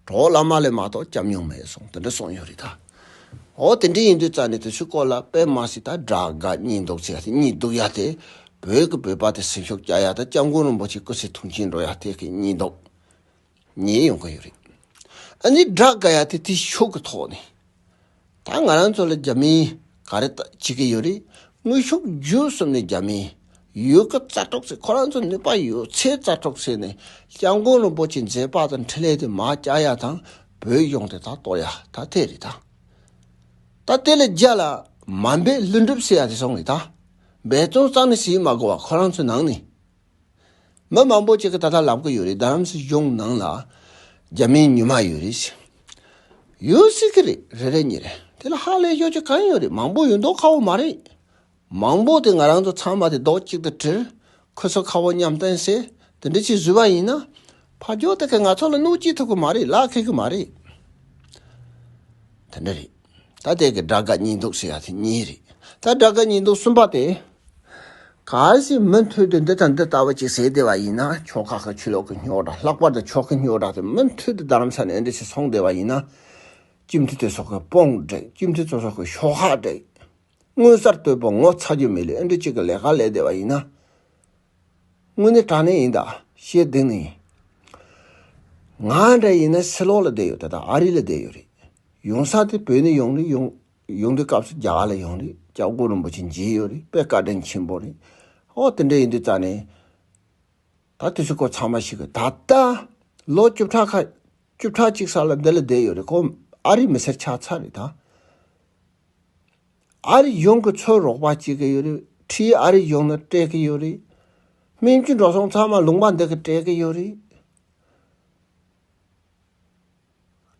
གྲོགས་བླ་མ་ལས་མ་གཏོགས་སྐྱབས་མྱོང་མེད་སོང་། དེ་འདྲ་གསུངས་ཡོད་རེད་ད། འོ་དེ་འདྲ་ཡིན་དུས་ཙང་ནས་དེ་ཚོའི་སྐོར་ལ་དཔེ་མ་སྲིད་ད་དགྲ་དགའ་གཉེན་སྡུག་ཟེར་ཡ་དེ། གཉེན་སྡུག་ཡ་དེ་བོད་ཀྱི་བོད་པ་དེ་སེམས་ཤུགས་བསྐྱེད་ཡ་དང་སྐྱབས་མགོན་རིན་པོ་ཆེ་སྐུ་ཚེ་ཐུང་ཆེན་འགྲོ་ཡ་དེ་གི་གཉེན་སྡུག་ཉེ་ཡོང་གི་ཡོད་རེད། ཨ་ནི་དགྲ་དགའ་ཡ་དེ་དེ་ཤུགས་ཀྱི་ཐོག་ནས། ད་ང་རང་ཚོ་ལ་རྒྱ་མིས་ག་རེ་ད་བྱེད་ཀྱི་ཡོད་རེད། དངོས་ཤུགས་བརྒྱུད་གསུམ་ནས་རྒྱ་མིས་ཡོད་གི་རྩ་དྲུག་ཟེར། ཁོ་རང་ཚོ་ནུས་པ་ཡོད་ཚད་རྩ་དྲུག་ཟེར་ནས་སྐྱབས་མགོན་རིན་པོ་ཆེའི་མཛད་པ་དང་འཕྲིན་ལས་དེ་མར་བཀྱག་ཡ་དང་བོད་གཞུང་དེ་དག་གཏོར་ཡ་ད་དེ་རེད་ད། ད་དེ་ལས་རྒྱ་ལ་མ་འབད་ལྷུན་གྲུབ་ཟེར་ཡ་དེ་སོང་རེད་ད། འབད་བརྩོན་རྩ་ནས་བྱེད་མ་དགོས་པ་ཁོ་རང་ཚོའི་ནང་ནས། མི་མང་པོ་ཅིག་གིས་ད་ལྟ་ལབ་ཀྱི་ཡོད་རེད། རྡ་རམ་ས་གཞུང་ནང་ལ་རྒྱ་མིའི་མྱུལ་མ་ཡོད་རེད་ཟེར། ཡོད་སྲིད་ཀྱི་རེད། རེ་རེ་གཉིས་རེ། དེ་ལ་ཧ་ལས་ཤོག་ཅིག་གང་ཡོད་རེད། མང་པོ་ཡོད་མདོག་ཁ་པོ་མ་རེད། མང་པོ་དེ་ང་རང་ཚོ་ཚང་མ་དེ་རྡོག་གཅིག་ཏུ་དྲིལ། ཁུ་ཚུར་ཁ་པོ་མཉམ་བསྟན་བྱས་དེ་འདྲ་ཅིག་བཟོས་པ་ཡིན་ན། ཕར་ཕྱོགས་དེ་གིས་ང་ཚོ་ལ་གནོད་སྐྱེལ་ཐུབ་ཀྱི་མ་རེད། ལག་འཁེལ་གྱི་མ་རེད། དེ་འདྲ་རེད། ད་དེ་གི་དགྲ་དགའ་གཉེན་སྡུག་ཟེར་ཡ་དེ་གཉིས་རེད། ད་དགྲ་དགའ་གཉེན་སྡུག་གསུམ་པ་དེ། གལ་སྲིད་མུ་མཐུད་དུ་འདི་དང་འདི་ལྟ་བུ་ཅིག་ཟེར་བསྡད་པ་ཡིན་ན། ཆོལ་ཁ་ཁག་ཆོས་ལུགས་ཀྱི་རྙོག་དྲ། ལྷག་པར་དུ་ཆོལ་ཁའི་རྙོག་དྲ་དེ་མུ་མཐུད་དུ་རྡ་རམ་ས་ནས་འདི་ཞིག་སོང་བསྡད་པ་ཡིན་ན། སྤྱི་འཐུས་དེ་ཚོ་གི་དཔུང་བསྒྲིགས། སྤྱི་འཐུས་དེ་ཚོ་གི་ཤོག་ཁག་བསྒྲིགས། མངོན་གསལ་དོད་པོ་ངོ་ཚ་རྒྱུ་མེད་ལས་འདི་གཅིག་གི་ལས་ཀ་ལས་བསྡད་པ་ཡིན་ན། དངོས་གནས་དྲང་གནས་ཡིན་ད། བཤད་སྡིག་ནི་ཡིན། ང་འདྲ་ཡིན་ན་ཕྱི་ལོགས་ལ་བསྡད་ཡོད། ད་ལྟ་ཨ་རི་ལ་བསྡད་ཡོད་རེད། ཡོང་ས་དེ་བོད་ནས་ཡོང་རེད། ཡོང་ཡོང་དུས་སྐབས་སུ་རྒྱ་གར་ལ་ཡོང་རེད། སྐྱབས་མགོན་རིན་པོ་ཆེ་མཇལ་ཡོད་རེད། དཔེ་བཀའ་དྲིན་ཆེན་པོ་རེད། ཨོ་དེ་འདྲ་ཡིན་དུས་ཙང་ནས། ད་དེ་ཚོའི་སྐོར་ཚང་མ་ཤེས་གི། ད་ལྟ་ལོ་བཅུ་ཕྲག་ཁ་བཅུ་ཕྲག་གཅིག་ས་ལ་འདི་ལ་བསྡད་ཡོད་རེད། ཁོ་ཨ་རིའི་མི་སེར་ཆགས་ཚར་རེད་ད། ཨ་རི་གཞུང་གི་ཚུར་རོགས་པ་བྱེད་ཀྱི་ཡོད་རེད། ཁྲིད་ཨ་རི་གཞུང་ནང་སྤྲད་ཀྱི་ཡོད་རེད། སྨན་བཅོས་འགྲོ་སོང་ཚང་མ་ལུང་པ་འདི་གི་སྤྲད་ཀྱི་ཡོད་རེད།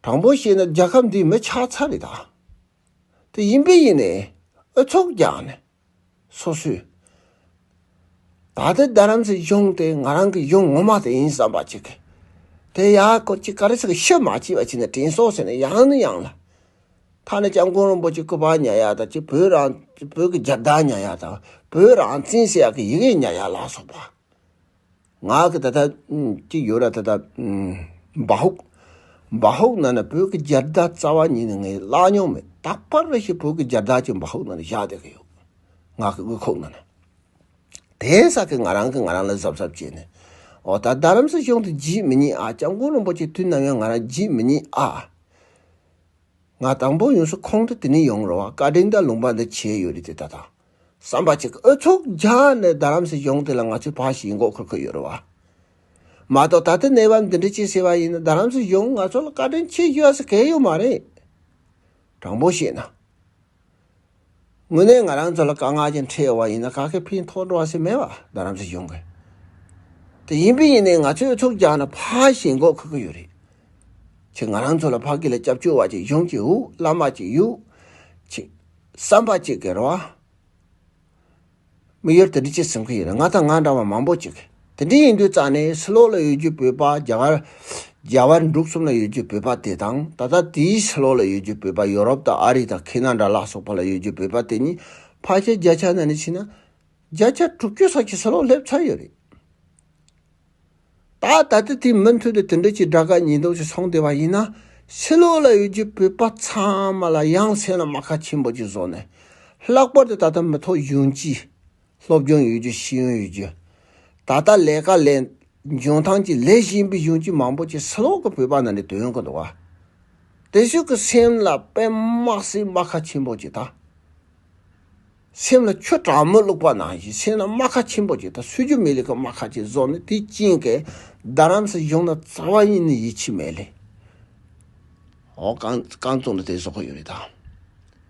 དྲང་པོ་བཤད་ན་རྒྱལ་ཁབ་འདིའི་མི་ཆགས་ཚར་རེད་ད། དེ་ཡིན་པས་ཡིན་ནས་ཨུ་ཚུགས་རྒྱག་ནས་སོ་སོས། ད་ལྟ་རྡ་རམ་སའི་གཞུང་དེ་ང་རང་གི་གཞུང་ངོ་མ་དེ་ཡིན་བསམ་པ་ཅིག་གིས། དེ་ཡ་ཁོ་ཅིག་ག་རེ་ཟེར་གི་ཤི་མ་བྱེད་པ་བྱས་ནས་དྲན་སོང་ཟེར་ནས་ཡང་ནས་ཡང་ལ། ཐ་ན་སྐྱབས་མགོན་རིན་པོ་ཆེ་སྐུ་པར་ཉར་ཡག་དང་། ཅིག་བོད་རང་བོད་ཀྱི་རྒྱལ་དར་ཉར་ཡག་དང་། བོད་རང་བཙན་ཟེར་ཡག་གི་ཡི་གེ་ཉར་ཡག་ལ་སོགས་པ། ང་གི་ད་ལྟ་ཅིག་ཡོད་ར། ད་ལྟ་སྦ་ཧུག་སྦ་ཧུག་ནང་ན་བོད་ཀྱི་རྒྱལ་དར་རྩ་བ་ཉིད་ནས་ངས་བརླག་མྱོང་མེད། རྟག་པར་རེ་ཞིག་བོད་ཀྱི་རྒྱལ་དར་ཅིག་སྦ་ཧུག་ནང་ན་བཞག་བསྡད་ཀྱི་ཡོད། ང་གི་དབུས་ཁུག་ནང་ན། དེ་ས་གི་ང་རང་གི་ང་རང་ལ་གཟབ་གཟབ་བྱས་ནས། འོ་ད་རྡ་རམ་ས་གཞུང་དེ་བརྗེད་མི་ཉན་ཨ། སྐྱབས་མགོན་རིན་པོ་ཆེ་དུས་ནམ་ཡང་ང་རང་བརྗེད་མི་ཉན་ཨ། ང་དང་པོ་ཡོང་ས་ཁོང་དེ་དེ་ནས་ཡོང་རེད་བ། བཀའ་དྲིན་དང་ལུང་པ་འདི་བྱས་ཡོད་རེད་དེ། ད་ད་བསམ་པ་ཅིག་ཨུ་ཚུགས་རྒྱག་ནས་རྡ་རམ་སའི་གཞུང་དེ་ལ་ང་ཚོས་ཕར་ཞེན་ཁོག་ཁུར་གི་ཡོད་རེད་བ། མ་གཏོགས་ད་ལྟ་གནས་བབ་འདི་འདྲ་ཅིག་ཟེར་བ་ཡིན་ན་རྡ་རམ་སའི་གཞུང་ང་ཚོ་ལ་བཀའ་དྲིན་ཆེ་ཞུ་ཡ་ཟེར་གང་ཡང་ཡོད་མ་རེད། དྲང་པོ་བཤད་ན། དངོས་གནས་ང་རང་ཚོ་ལ་དཀའ་ངལ་ཅིག་འཕྲད་ཡོད་པ་ཡིན་ན་ག་གེ་ཕན་ཐོགས་འགྲོ་བ་ཟེར་མེད་བ། རྡ་རམ་སའི་གཞུང་གིས། དེ་ཡིན་པས་ཡིན་ནའི་ང་ཚོས་ཨུ་ཚུགས་རྒྱག་ནས་ཕར་ཞེན་ཁོག་ཁུར་གི་ཡོད་རེད། ཁྱེད་ང་རང་ཚོ་ལ་ཕ་གི་ལ་སྐྱབས་བཅོལ་བ་ཅིག་གཞུང་ཅིག་ཡོད། བླ་མ་ཅིག་ཡོད། ཁྱེད་བསམ་པ་ཅིག་གི་རེད་བ། མི་ཡུལ་དེ་འདྲ་ཅིག་སེམས་ཁུར་ཡོད་རེད། ང་དང་ང་འདྲ་བ་མང་པོ་ཅིག་གིས། དེ་འདྲ་ཡིན་དུས་ཙང་ནས་ཕྱི་ལོགས་ལ་ཡོད་རྒྱུ་བོད་པ། རྒྱ་གར་རྒྱ་བལ་འབྲུག་གསུམ་ལ་ཡོད་རྒྱུ་བོད་པ་དེ་དང་། ད་ལྟ་དེའི་ཕྱི་ལོགས་ལ་ཡོད་རྒྱུ་བོད་པ། ཡོ་རོབ་དང་ཨ་རི་དང་ཁེ་ན་ཌ་ལ་སོགས་པ་ལ་ཡོད་རྒྱུ་བོད་པ་དེ་གཉིས་ཕལ་ཆེར་བརྒྱ་ཆ་ནང་ནས་ཕྱིན་ན་བརྒྱ་ཆ་དྲུག་ཅུ་ཙམ་ཅིག་ཕྱི་ལོགས་སླེབས་ཚར་ཡོད་རེད། ཨ་ད་ལྟ་དེ་མུ་མཐུད་དུ་དེ་འདྲ་ཅིག་དགྲ་དགའ་ཉེས་འདོགས་ཅིག་སོང་བསྡད་པ་ཡིན་ན། ཕྱི་ལོགས་ལ་ཡོད་རྒྱུ་བོད་པ་ཚང་མ་ལ་ཡང་སེམས་ལ་རྨ་ཁ་ཆེན་པོ་ཅིག་བཟོ་ནས། ལྷག་པར་དུ་ད་ལྟ་མི་ཐོག་གཞོན་སྐྱེས། སློབ་སྦྱོང་ཡོད་རྒྱུ་ཤེས་ཡོན་ཡོད་རྒྱུ། ད་ལྟ་ལས་ཀ་ལས་འཇོན་ཐང་ཅིག་ལས་བཞིན་པའི་གཞོན་སྐྱེས་མང་པོ་ཅིག་ཕྱི་ལོགས་ཀྱི་བོད་པ་ནང་ནས་ཐོན་གི་འདུག་བ། དེ་ཚོ་གི་སེམས་ལ་དཔེ་མ་སྲིད་རྨ་ཁ་ཆེན་པོ་ཅིག་ད། སེམས་ལ་ཆུ་དྲང་མོ་བླུགས་པ་ནང་བཞིན་སེམས་ལ་རྨ་ཁ་ཆེན་པོ་ཅིག་དང་སུས་རྒྱུ་མེད་ལས་ཀ་རྨ་ཁ་ཅིག་བཟོ་ནས་དེ་རྐྱེན་གྱིས་རྡ་རམ་ས་གཞུང་ལ་རྩ་བ་ཉིད་ནས་ཡིད་ཆེས་མེད་ལས། འོ་རྐང་རྐང་བཙུགས་ནས་དེ་བཟོ་གི་ཡོད་རེད་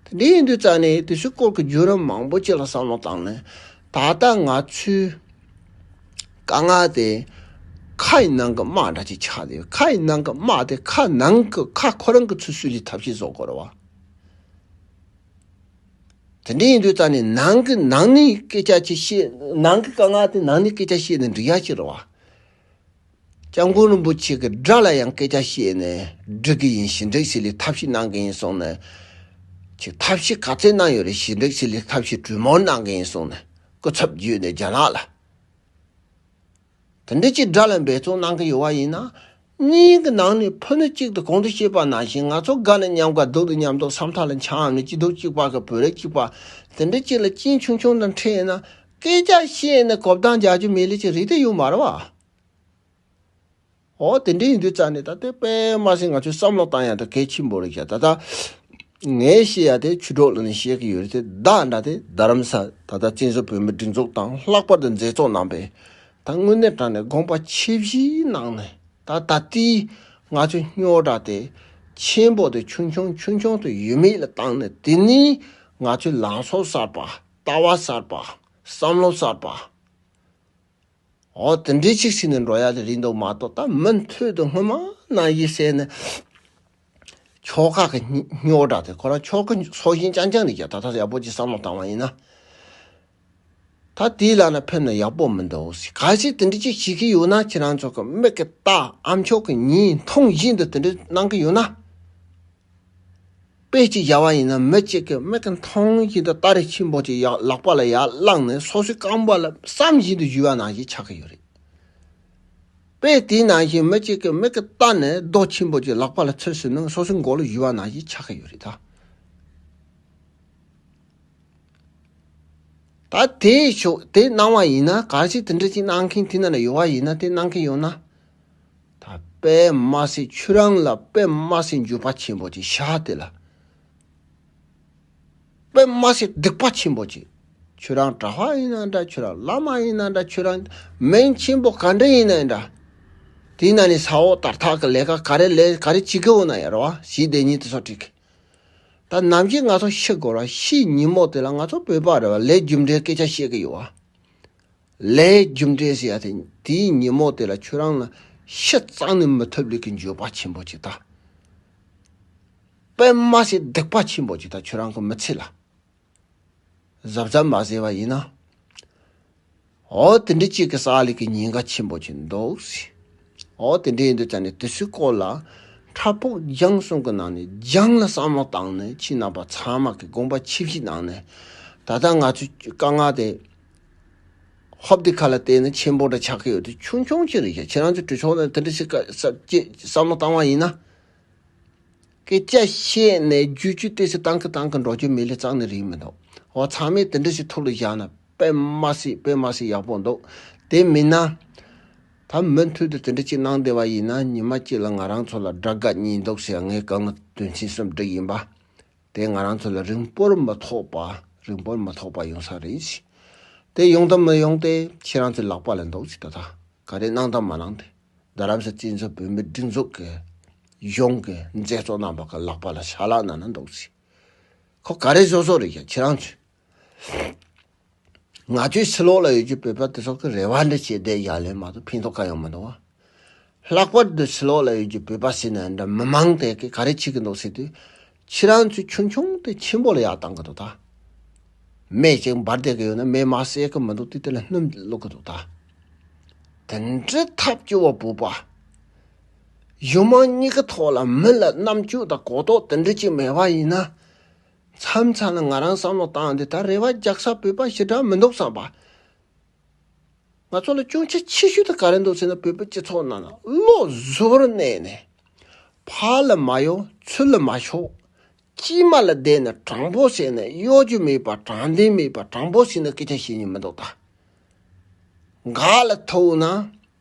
ད། དེ་འདྲ་ཡིན་དུས་རྩ་ནས་དེ་ཚོའི་སྐོར་གྱི་བརྒྱུད་རིམ་མང་པོ་ཅིག་ལ་བསམ་བློ་བཏང་ནས། ད་ལྟ་ང་ཚོའི་དཀའ་ངལ་དེ་ཁ་ཡི་ནང་གི་རྨ་འདྲ་ཅིག་ཆགས་བསྡད་ཡོད། ཁ་ཡི་ནང་གི་རྨ་དེ་ཁ་ནང་གི་ཁ་ཁོ་རང་གི་ཚུར་བསུ་ལས་ཐབས་ཤེས་བཟོ་དགོས་རེད་བ། དེ་འདྲ་ཡིན་དུས་ཙང་ནས་ནང་གི་ནང་ནས་སྐད་ཆ་ཅིག་བཤད། ནང་གི་དཀའ་ངལ་དེ་ནང་ནས་སྐད་ཆ་བཤད་ནས་འགྲིག་ཡ་ཅིག་རེད་བ། སྐྱབས་མགོན་རིན་པོ་ཆེ་གི་དགྲ་ལ་ཡང་སྐད་ཆ་བཤད་ནས་འགྲིག་གི་ཡིན། ཞི་འགྲིག་སི་ལི་ཐབས་ཤེས་གནང་གི་ཡིན་གསུངས་ནས། ཅིག་ཐབས་ཤེས་ག་ཚད་གནང་ཡོད་རེད། ཞི་འགྲིག་སི་ལི་ཐབས་ཤེས་གྲོས་མོལ་གནང་གི་ཡིན་གསུངས་ནས་སྐུ་ཚབ་བརྒྱུད་ནས་རྒྱ་ནག་ལ། དེ་འདྲ་ཅིག་དགྲ་ལ་འབད་བརྩོན་གནང་གི་ཡོད་བ་ཡིན་ན། གཉིས་ཀྱི་ནང་ནས་ཕུ་ནུ་གཅིག་དང་གོང་དུ་བཤད་པ་ནང་བཞིན་ང་ཚོ་དགའ་ན་མཉམ་དགའ་སྡུག་ན་མཉམ་སྡུག་སེམས་ཐག་ལ་འཆང་ནས་སྐྱིད་སྡུག་གཅིག་པ་གི་བོད་རིགས་གཅིག་པ་དེ་འདྲ་ཅིག་ལ་རྐྱེན་ཆུང་ཆུང་དང་འཕྲད་ན་སྐད་ཆ་བཤད་ནས་གོ་བརྡ་རྒྱག་རྒྱུ་མེད་ལས་ཅིག་རེད་དེ་ཡོད་མ་རེད་བ། འོ་དེ་འདྲ་ཡིན་དུས་ཙང་ནས་ད་ལྟའི་དཔེ་མ་སྲིད་ང་ཚོས་བསམ་བློ་བཏང་ཡ་དེ་གལ་ཆེན་པོ་རེད་ཤག་ད་ལྟ་ངས་བཤད་ཡ་དེ་ཆོས་གྲོགས་ལ་ནས་བཤད་ཀྱི་ཡོད་རེད་དེ་བདག་འདྲ་དེ་རྡ་རམ་ས་ད་ལྟ་བཙན་བཟུང་བོད་མི་སྒྲིག་འཛུགས་དང་ལྷག་པར་དུ་མཛད་གཙོ་རྣམ་པས་ད་དངོས་གནས་དྲང་ནས་དགོངས་པ་ཆེ་བཞེས་གནང་ནས་ད་ད་ལྟའི་ང་ཚོའི་རྙོག་དྲ་དེ་ཆེན་པོ་དེ་ཆུང་ཆུང་ཆུང་ཆུང་དུ་ཡོད་མེད་ལ་བཏང་ནས་དེ་ནས་ང་ཚོའི་ལངས་ཕྱོགས་གསར་པ། ལྟ་བ་གསར་པ། བསམ་བློ་གསར་པ། འོ་དེ་འདྲའི་ཅིག་ཟིན་ནས་འགྲོ་ཡ་དེ་རེད་འདུག་མ་གཏོགས་ད་མུ་མཐུད་དུ་སྔོན་མ་ནང་བཞིན་བྱས་ནས་ཕྱོགས་ཁག་གི་རྙོག་དྲ་དེ་ཁོ་རང་ཕྱོགས་ཀྱི་སྲོག་ཤིང་རྐྱང་རྐྱང་རེད་ཀྱང་ད་ལྟ་ཡག་པོ་ཅིག་བསམ་བློ་བཏང་བ་ཡིན་ན། ད་དེའི་ལག་ན་ཕེབས་ན་ཡག་པོ་མི་འདུག་ཟེར། གལ་སྲིད་དེ་འདྲ་ཅིག་བྱེད་ཀྱི་ཡོད་ན་ཁྱེད་རང་ཚོ་གི་མིག་གིས་ལྟ་ཨ་མཆོག་གིས་ཉན་མཐོང་བཞིན་དུ་དེ་འདྲ་གནང་གི་ཡོད་ན། དཔེ་གཅིག་བཞག་པ་ཡིན་ན་མི་གཅིག་གིས་མིག་གིས་མཐོང་བཞིན་དུ་སྟ་རེ་ཆེན་པོ་གཅིག་ཡར་ལག་པ་ལ་ཡར་བླངས་ནས་སོ་སོའི་རྐང་པ་ལ་བསམ་བཞིན་དུ་གཞུས་པ་ནང་བཞིན་ཆགས་ཀྱི་ཡོད་རེད། དཔེ་དེའི་ནང་བཞིན་མི་གཅིག་གིས་མིག་གིས་ལྟ་ནས་རྡོ་ཆེན་པོ་གཅིག་ལག་པ་ལ་ཚུར་བཟུང་ནས་སོ་སོའི་མགོ་ལ་གཞུས་པ་ནང་བཞིན་ཆགས་ཀྱི་ཡོད་རེད་ད། ད་དེའི་ཕྱོགས་དེ་གནང་བ་ཡིན་ན་གལ་སྲིད་དེ་འདྲ་ཅིག་གནང་མཁན་དེ་ན་ལ་ཡོད་པ་ཡིན་ན་དེ་གནང་མཁན་ཡོད་ན། ད་དཔེ་མ་སྲིད་ཁྱོད་རང་ལ་དཔེ་མ་སྲིད་འགྱོད་པ་ཆེན་པོ་ཅིག་བྱ་དེ་ལ། དཔེ་མ་སྲིད་སྡིག་པ་ཆེན་པོ་ཅིག་ཁྱོད་རང་གྲྭ་པ་ཡིན་ན་འདྲ། ཁྱོད་རང་བླ་མ་ཡིན་ན་འདྲ། ཁྱོད་རང་མིང་ཆེན་པོ་ག་འདྲ་ཡིན་ན་འདྲ། དེ་ན་ནི་ས་འོག་དར་ཐག་གི་ལས་ཀ་ག་རེ་ལས་ག་རེ་བྱེད་ཀྱི་འོ་ན་ཡ་ར་བ་ཞིག་བསྡད་ཉིན་དེ་ཚོ་འགྲིག་ད་ནམ་ཞིག་ང་ཚོ་ཤི་དགོས་ར་ཤི་ཉིན་མོ་དེ་ལ་ང་ཚོ་བོད་པ་རེད་བ་ལས་རྒྱུ་འབྲས་སྐད་ཆ་བཤད་ཀྱི་ཡོད་བ། ལས་རྒྱུ་འབྲས་ཟེར་ཡ་དེ་དེའི་ཉིན་མོ་དེ་ལ་ཁྱོད་རང་ལ་ཤི་རྩ་ནས་མི་ཐུབ་ལེ་གི་འགྱོད་པ་ཆེན་པོ་ཅིག་ད། དཔེ་མ་སྲིད་སྡིག་པ་ཆེན་པོ་ཅིག་ད་ཁྱོད་རང་གི་མི་ཚེ་ལ། གཟབ་གཟབ་མ་བཟས་པ་ཡིན་ན། འོ་དེ་འདྲ་ཅིག་གི་ས་ལེ་གི་ཉེན་ཁ་ཆེན་པོ་ཅིག་འདུག་ཟེར། འོ་དེ་འདྲ་ཡིན་དུས་ཙང་ནས་དེ་ཚོའི་སྐོར་ལ་ཕྲག་ཕུག་རྒྱང་གསུམ་གི་ནང་ནས་རྒྱང་ལ་བསམ་བློ་བཏང་ནས་ཁྱེད་རྣམ་པ་ཚང་མ་གི་དགོངས་པ་ཆེ་བཞེས་གནང་ནས་ད་ལྟ་ང་ཚོའི་དཀའ་ངལ་དེ་ཧོབ་དེ་ཁ་ལ་བལྟས་ན་ཆེན་པོ་འདྲ་ཆགས་ཀྱི་ཡོད་དུས་ཆུང་ཆུང་ཅིག་རེད་ཤག་ཁྱེད་རང་ཚོ་གྲོས་ཚོགས་ནས་དེ་འདྲ་ཞིག་བསམ་བློ་བཏང་བ་ཡིན་ན། སྐད་ཆ་བཤད་ནས་རྒྱུ་རྒྱུ་ཏོག་ཙམ་བཏང་གི་བཏང་གི་འགྲོ་རྒྱུ་མེད་ལས་རྩ་ནས་རིག་མི་འདུག་འོ་ཚང་མས་དེ་འདྲ་ཞིག་ཐུགས་ལ་བཞག་ན་དཔེ་མ་སྲིད་དཔེ་མ་སྲིད་ཡག་པོ་འདུག་དེ་མིན་ན། ད་མུ་མཐུད་དུ་དེ་འདྲ་ཅིག་གནང་བསྡད་པ་ཡིན་ན་ཉི་མ་གཅིག་ལ་ང་རང་ཚོ་ལ་དགྲ་དགའ་གཉིས་འདུག་ཟེར་ངས་གང་ལ་དོན་ཚན་གསུམ་བསྒྲིགས་ཡིན་པ། དེ་ང་རང་ཚོ་ལ་རིང་པོར་མི་ཐོགས་པ་རིང་པོར་མི་ཐོགས་པ་ཡོང་ས་རེད་ཟེར། དེ་ཡོང་དང་མི་ཡོང་དེ་ཁྱེད་རང་ཚོའི་ལག་པ་ལ་འདུག་ཟེར་ད་ད་ག་རེ་གནང་དང་མ་གནང་དེ། རྡ་རམ་ས་བཙན་བྱོལ་བོད་མིའི་སྒྲིག་འཛུགས་ཀྱི་གཞུང་གི་མཛད་གཙོ་རྣམ་པ་གི་ལག་པ་ལ་ཕྱག་ལག་གནང་ན་འདུག་ཟེར། ཁོ་ག་རེ་བཟོ་བཟོ་རེད་ཀྱང་ཁྱེད་རང་ཚོས། ང་ཚོའི་ཕྱི་ལོགས་ལ་ཡོད་ཀྱི་བོད་པ་དེ་ཚོ་གི་རེ་བ་འདྲ་བྱས་བསྡད་ཡ་ལས་མ་གཏོགས་ཕན་ཐོགས་གང་ཡང་མི་འདུག་བ། ལྷག་པར་དུ་ཕྱི་ལོགས་ལ་ཡོད་ཀྱི་བོད་པ་ཟེར་ན་འདྲ་མི་མང་དེ་གི་ག་རེ་བྱེད་ཀྱི་འདུག་ཟེར་དུས། ཁྱེད་རང་ཚོས་ཆུང་ཆུང་དེ་ཆེན་པོ་ལ་ཡར་བཏང་གི་འདུག་ད། མེ་ཅིག་འབར་བསྡད་ཀྱི་ཡོད་ན་མེ་མར་བསད་ཀྱི་མི་འདུག་དེ་དེ་ལ་སྣུམ་བླུགས་ཀྱི་འདུག་ད། དེ་འདྲའི་ཐབས་སྐྱོ་བ་བོད་པ། གཞུང་མང་གཉིས་ཀྱི་ཐོག་ལ་མི་ལ་རྣམ་དཔྱོད་དང་གོ་རྟོགས་དེ་འདྲ་ཅིག་མེད་པ་ཡིན་ན། མཚམས་མཚམས་ལ་ང་རང་བསམ་བློ་བཏང་དུས་ད་རེ་བ་རྒྱག་ས་བོད་པ་ཞེ་དྲག་མི་འདུག་བསམ་པ། ང་ཚོ་ལ་སྐྱོན་ཆ་ཆེ་ཤོས་དེ་ག་རེ་འདུག་ཟེར་ན། བོད་པའི་སྤྱི་ཚོགས་ནང་ན་བློ་གཟུ་བོར་གནས་ནས། ཕར་ལ་མ་གཡོ་ཚུར་ལ་མ་ཕྱོགས། དཀྱིལ་མ་ལ་བསྡད་ནས་དྲང་པོ་བྱས་ནས། གཡོ་སྒྱུ་མེད་པ། དྲང་བདེན་མེད་པ། དྲང་པོ་བྱས་ནས་སྐད་ཆ་བཤད་མཁན་མི་འདུག་ད། འགག་ལ་ཐུག་ན་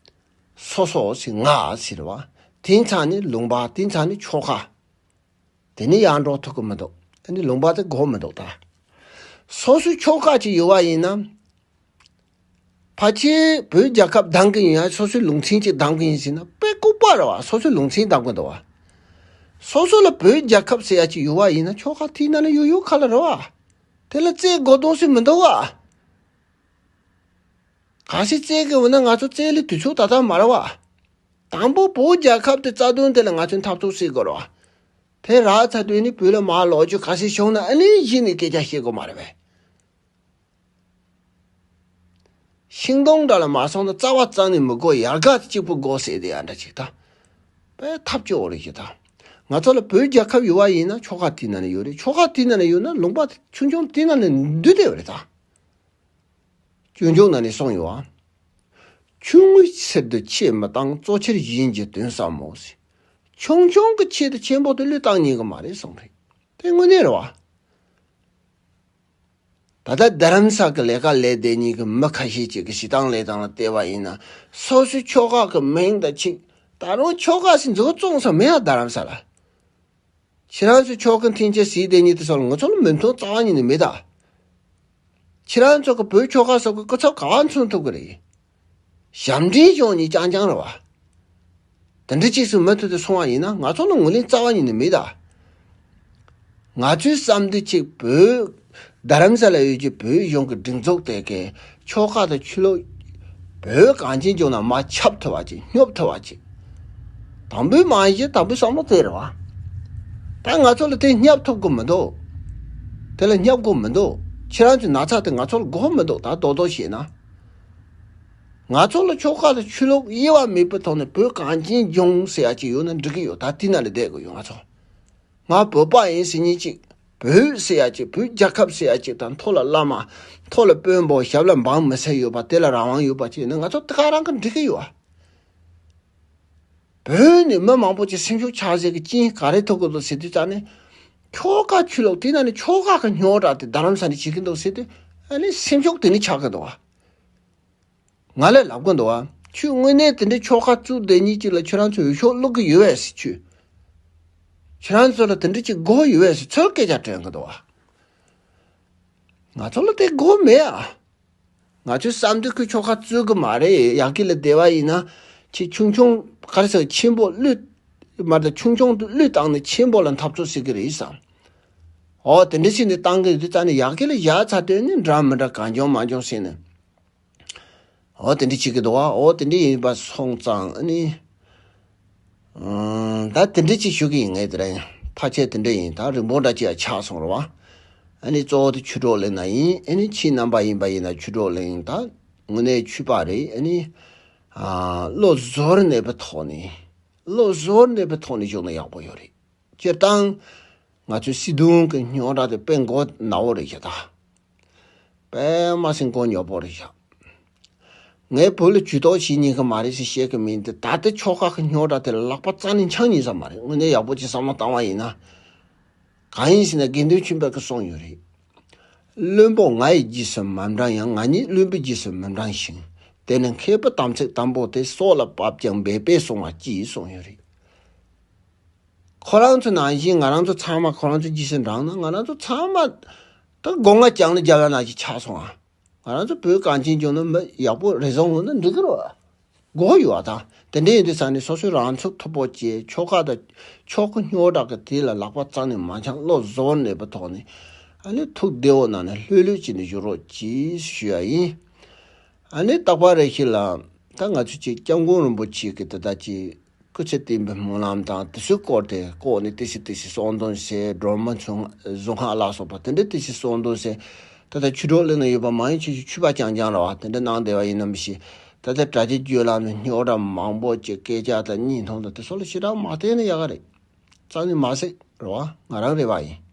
སོ་སོ་ཟེར། ང་ཟེར་བ། དེང་སང་ནི་ལུང་པ། དེང་སང་ནི་ཆོལ་ཁ། དེ་ནི་ཡར་འགྲོ་ཐུབ་ཀྱི་མི་འདུག་ཨ་ནི་ལུང་པ་དེ་དགོས་མི་འདུག་ད། སོ་སོའི་ཆོལ་ཁ་ཅིག་ཡོད་པ་ཡིན་ན། ཕལ་ཆེར་བོད་རྒྱལ་ཁབ་སྡང་གི་ཡིན་ཡང་། སོ་སོའི་ལུང་ཚན་ཅིག་སྡང་གི་ཡིན་ཟེར་ན་དཔེ་ལྐུགས་པ་རེད་བ། སོ་སོའི་ལུང་ཚན་སྡང་གི་འདུག་བ། སོ་སོ་ལ་བོད་རྒྱལ་ཁབ་ཟེར་ཡ་ཅིག་ཡོད་པ་ཡིན་ན། ཆོལ་ཁ་དེའི་ནང་ལ་ཡོད་ཡོད་ཁ་ལ་རེད་བ། དེ་ལ་བཙལ་དགོས་དོན་ཞིག་མི་འདུག་བ། གལ་སྲིད་བཙལ་གི་འོང་ན་ང་ཚོ་བཙལ་ལེ་དུས་ཚོད་ད་ལྟ་མ་རེད་བ། དང་པོ་བོད་རྒྱལ་ཁབ་དེ་རྩ་དོན་དེ་ལ་ང་ཚོས་འཐབ་རྩོད་བྱེད་དགོས་རེད་བ། དེ་རག་ཚར་དུས་ནི་བོད་ལ་མར་ལོག་རྒྱུ་གལ་སྲིད་བྱུང་ན། ཨ་ནི་གཞི་ནས་སྐད་ཆ་བཤད་དགོས་མ་རེད་པས། ཤིང་སྡོང་འདྲ་ལ་མ་སོང་ན་རྩ་བ་རྩ་ནས་མི་དགོས། ཡལ་ག་གཅིག་པུ་དགོས་ཟེར་དེ་ཡང་འདྲ་ཅིག་ད། དཔེ་ཐབས་སྐྱོ་བོ་རེད་ཅིག་ད། ང་ཚོ་ལ་བོད་རྒྱལ་ཁབ་ཡོད་པ་ཡིན་ན་ཆོལ་ཁ་དེའི་ནང་ནས་ཡོད་རེད། ཆོལ་ཁ་དེའི་ནང་ནས་ཡོད་ན་ལུང་པ་ཆུང་ཆུང་དེའི་ནང་ནས་འདུས་བསྡད་པ་རེད་ད། སྤྱོད་འཇུག་ནང་ནས་གསུངས་ཡོད་ཨ། ཆུང་ངུའི་ཕྱིར་དུ་ཆེ་མི་བཏང་། གཙོ་ཆེར་གཞན་གྱི་དོན་བསམ་མོ་ཟེར། ཆུང་ཆུང་གི་ཆེད་དུ་ཆེན་པོ་དེ་བློས་བཏང་ཉན་གི་མ་རེད་གསུངས་རེད། དེ་དངོས་གནས་རེད་བ། ད་ལྟ་རྡ་རམ་ས་གི་ལས་ཀ་ལས་བསྡད་མཁན་གྱི་མི་ཁ་ཤས་ཅིག་གིས་བྱེད་སྟངས་ལས་སྟངས་ལ་བལྟས་པ་ཡིན་ན། སོ་སོའི་ཆོལ་ཁ་གི་མིང་དང་ཅིག་ད་རུང་ཆོལ་ཁ་ཟེར་མཛུབ་གུ་བཙུགས་ས་མེད་ཡ། རྡ་རམ་ས་ལ། ཁྱེད་རང་ཚོས་ཆོལ་ཁ་འཐེན་འཁྱེར་བྱས་བསྡད་མཁན་དེ་ཚོ་ལ་ང་ཚོ་ལ་མོས་མཐུན་རྩ་བ་ཉིད་ནས་མེད་ད། ཁྱེད་རང་ཚོ་གི་བོད་ཆོལ་ཁ་སོགས་ཀྱི་སྐུ་ཚབ་ག་པར་མཚོན་ཐུབ་ཀྱི་རེད། ཞབས་འདྲེན་བྱུང་ནས་རྐྱང་རྐྱང་རེད་བ། དེ་འདྲ་ཅིག་སུ་མུ་མཐུད་དུ་སོང་བ་ཡིན་ན་ང་ཚོ་ལ་ངོས་ལེན་རྩ་བ་ཉིད་ནས་མེད་ད། ང་ཚོའི་བསམ་འདུན་གཅིག་བོད་རྡ་རམ་ས་ལ་ཡོད་ཀྱི་བོད་གཞུང་གི་སྒྲིག་འཛུགས་དེ་གའི་ཆོལ་ཁ་དང་ཆོས་ལུགས། བོད་གངས་ཅན་ལྗོངས་ནང་མར་ཁྱབ་ཐུབ་པ་ཅིག་སྙོབ་ཐུབ་པ་ཅིག་དང་པོའི་མ་གཞི་དང་པོའི་བསམ་བློ་དེ་རེད་བ། ད་ང་ཚོ་ལ་དེ་སྙོབ་ཐུབ་ཀྱི་མི་འདུག་དེ་ལ་སྙོབ་དགོས་མི་འདུག་ཁྱེད་རང་ཚོའི་ན་ཚ་དེ་ང་ཚོ་ལ་དགོས་མི་འདུག་ད་རྡོག་རྡོག་བཤད་ན། ང་ཚོ་ལ་ཆོལ་ཁ་དང་ཆོས་ལུགས་དབྱེ་བ་མེད་པའི་ཐོག་ནས་བོད་གངས་ཅན་ལྗོངས་ཟེར་ཡ་ཅིག་ཡོད་ན་འགྲིག་གི་ཡོད། ད་དེ་ནང་ལ་བསྡད་དགོས་ཡོད་ང་ཚོ། ང་བོད་པ་ཡིན་ཟེར་མཁན་ཅིག་བོད་ཟེར་ཡ་ཅིག་བོད་རྒྱལ་ཁབ་ཟེར་ཡ་ཅིག་དང་། མཐོ་ལ་བླ་མ། མཐོ་ལ་དཔོན་པོ། ཞབས་ལ་འབངས་མི་སེར་ཡོད་པ། དེ་ལ་རང་དབང་ཡོད་པ་ཅིག་ཡིན་ན་ང་ཚོ་དེ་ག་རང་གི་འགྲིག་གི་ཡོད་ཨ། བོད་ནས་མི་མང་པོ་ཅིག་སེམས་ཤུགས་ཆག་ཟེར་གི་རྐྱེན་ག་རེ་ཐུག་གི་འདུག་ཟེར་དུས་ཙ་ནས། ཆོལ་ཁ་ཆོས་ལུགས་དེ་ནང་ནས་ཆོལ་ཁ་གི་རྙོག་དྲ་དེ་རྡ་རམ་ས་ནས་བྱེད་ཀྱི་འདུག་ཟེར་དུས། ཨ་ནི་སེམས་ཤུགས་དེ་ནས་ཆག་གི་འདུག་ཨ། ང་ལ་ལབ་གི་འདུག་ཨ། ཁྱོད་དངོས་གནས་དེ་འདྲའི་ཆོལ་ཁ་བཙུགས་བསྡད་མཁན་ཅིག་ལ་ཁྱོད་རང་ཚོས་འོས་ཤོག་བླུག་གི་ཡོད་པས་ཟེར། ཁྱོད། ཁྱོད་རང་ཚོ་ལ་དེ་འདྲ་ཅིག་དགོས་ཡོད་པས་ཟེར་ཚུར་སྐད་ཆ་དྲན་གི་འདུག་ཨ། ང་ཚོ་ལ་དེ་དགོས་མེད་ཨ། ང་ཚོའི་བསམ་འདུན་ཁོས་ཆོལ་ཁ་བཙུགས་གི་མ་རེད། ཡག་གི་ལ་བསྡད་པ་ཡིན་ན་ཁྱེད་ཆུང་ཆུང་ག་རེ་ཟེར། ཆེན་པོ་བློས། མ་གཏོགས་ཆུང་ཆུང་དུ་བློས་བཏང་ནས་ཆེན་པོ་ལ་འཐབ་རྩོད་བྱེད་གི་རེད་བསམ། འོ་དེ་འདྲ་བྱས་ནས་བཏང་གི་ཡོད་དུས་ཙ་ནས། ཡག་གི་ལ་བཞག་ཚར་དུས་ནི་འདྲ་མི་འདྲ་གང་བྱུང་མང་བྱུང་བྱས་ནས། འོ་དེ་འདྲ་བྱེད་ཀྱི་འདུག་བ། འོ་དེ་འདྲ་ཡིན་པ་སོང་ཙང་ཨ་ནི། ཨང་། ད་དེ་འདྲ་ཅིག་ཞུ་གི་ཡིན། ངས་དེ་རིང་ཕལ་ཆེར་དེ་འདྲ་ཡིན། ད་རིང་པོ་འདྲ་ཅིག་ཡང་ཆགས་སོང་རེད་བ། ཨ་ནི་གཙོ་བོ་དེ་ཆོས་གྲོགས་གླིང་ན་ཡིན། ཨ་ནི་ཁྱེད་རྣམ་པ་ཡིན་པ་ཡིན་ན་ཆོས་གྲོགས་གླིང་ད་དངོས་གནས་ཆོས་པ་རེད། ཨ་ནི། ཨ། བློ་གཟུ་བོར་གནས་པའི་ཐོག་ནས། བློ་གཟུ་བོར་གནས་པའི་ཐོག་ནས་བཞུགས་ན་ཡག་པོ་ཡོད་རེད། སྤྱིར་བཏང་ང་ཚོའི་སྲིད་དོན་གྱི་རྙོག་དྲ་དེ་དཔེ་མགོ་ན་བོ་རེད་ཤག་ད། དཔེ་མ་སྲིད་མགོ་ཉོག་པོ་རེད་ཤག་ངས་བོད་ལ་ཇུས་གཏོགས་བྱེད་ཉན་གི་མ་རེད་ཟེར་བཤད་གི་མིན་ཏེ། ད་ལྟ་ཆོལ་ཁ་གི་རྙོག་དྲ་དེ་ལ་ལག་པ་རྩ་ནས་འཆང་ཉན་ས་མ་རེད། དངོས་གནས་ཡག་པོ་ཅིག་བསམ་བློ་བཏང་བ་ཡིན་ན། གང་ཡིན་ཟེར་ན་དགེ་འདུན་ཆོས་འཕེལ་གྱིས་གསུངས་ཡོད་རེད། བློན་པོ་ང་ཡི་རྗེས་སུ་མ་འབྲང་ཡང་། ང་ཉིད་བློན་པོའི་རྗེས་སུ་མི་འབྲང་ཞིང་། དེ་ནི་མཁས་པའི་དམ་ཚིག་དམ་པོ་སྟེ། སྲོག་ལ་བབ་ཀྱང་འབད་པས་སྲུང་བར་གྱིས། གསུངས་ཡོད་རེད། ཁོ་རང་ཚོ་ནང་བཞིན་ང་རང་ཚོ་ཚང་མ་ཁོ་རང་ཚོ་རྗེས་སུ་འབྲངས་ན། ང་རང་ཚོ་ཚང་མ་ད་སྒོ་ང་རྒྱང་ལ་རྒྱབ་ཡ་ནང་བཞིན་ཆགས་སོང་ཨ། ང་རང་ཚོ་བོད་གངས་ཅན་ལྗོངས་ན་མི་ཡག་པོ་རེ་ཟུང་ཡོད་ན་འགྲིག་གི་རེད་བ། དགོས་ཡོད་བ་དང་། དེ་འདྲ་ཡིན་དུས་ཙང་ནས་སོ་སོའི་རང་ཚུགས་མཐུ་པོ་བྱས། ཆོལ་ཁ་དང་ཆོལ་ཁ་རྙོག་དྲ་གི་དེ་ལ་ལག་པ་རྩ་ནས་མ་འཆང་། བློ་གཟུ་བོར་གནས་པའི་ཐོག་ནས། ཨ་ནི་ཐུགས་བདེ་བོ་གནང་ནས་ལྷོད་ལྷོད་བྱས་ནས་བཞུགས་རོགས་གྱིས་ཞུ་ཡ་ཡིན། ཨ་ནི་རྟག་པར་རེ་ཞིག་ལ་ད་ང་ཚོ་ཅིག་སྐྱབས་མགོན་རིན་པོ་ཆེ་གི་དེ་ལྟ་ཅིག་སྐུ་ཚེ་བརྟན་པའི་སྨོན་ལམ་དང་དེ་ཚོའི་སྐོར་དེ་བཀོད་ནས། ཏི་སི་ཏི་སི་གསོལ་འདེབས་བྱས། སྒྲོལ་མ་གཟུངས་སྔགས་ལ་སོགས་པ་དེ་འདྲ་ཏི་སི་གསོལ་འདེབས་བྱས། ད་ལྟ་ཆོས་གྲོགས་གླིང་ན་ཡོད་པ་མང་ཆེ་ཤོས་ཆོས་པ་རྐྱང་རྐྱང་རེད་བ། དེ་འདྲ་གནང་བསྡད་པ་ཡིན་ནམ་ཞེས། ད་ལྟ་དྲ་རྒྱའི་བརྒྱུད་ལམ་ནས་རྙོག་དྲ་མང་པོ་ཅིག་སྐད་ཆ་དང་བརྙན་ཐུང་དང་དེ་ཚོ་ལ་ཞེ་དྲག་མ་བལྟས་ན་ཡག་ག་རེད། རྩ་ནས་མ་གཟིགས་རེད་བ། ང་རང་རེད་བ་ཡིན།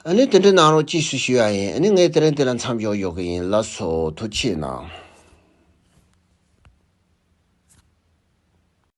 ཨ་ནི་དེ་འདྲ་གནང་རོགས་གྱིས་ཞུ་ཞུ་ཡ་ཡིན། ཨ་ནི་ངས་དེ་རིང་དེ་ལ་མཚམས་འཇོག་ཡོད་གི་ཡིན། ལགས་སོ། ཐུགས་རྗེ་གནང་།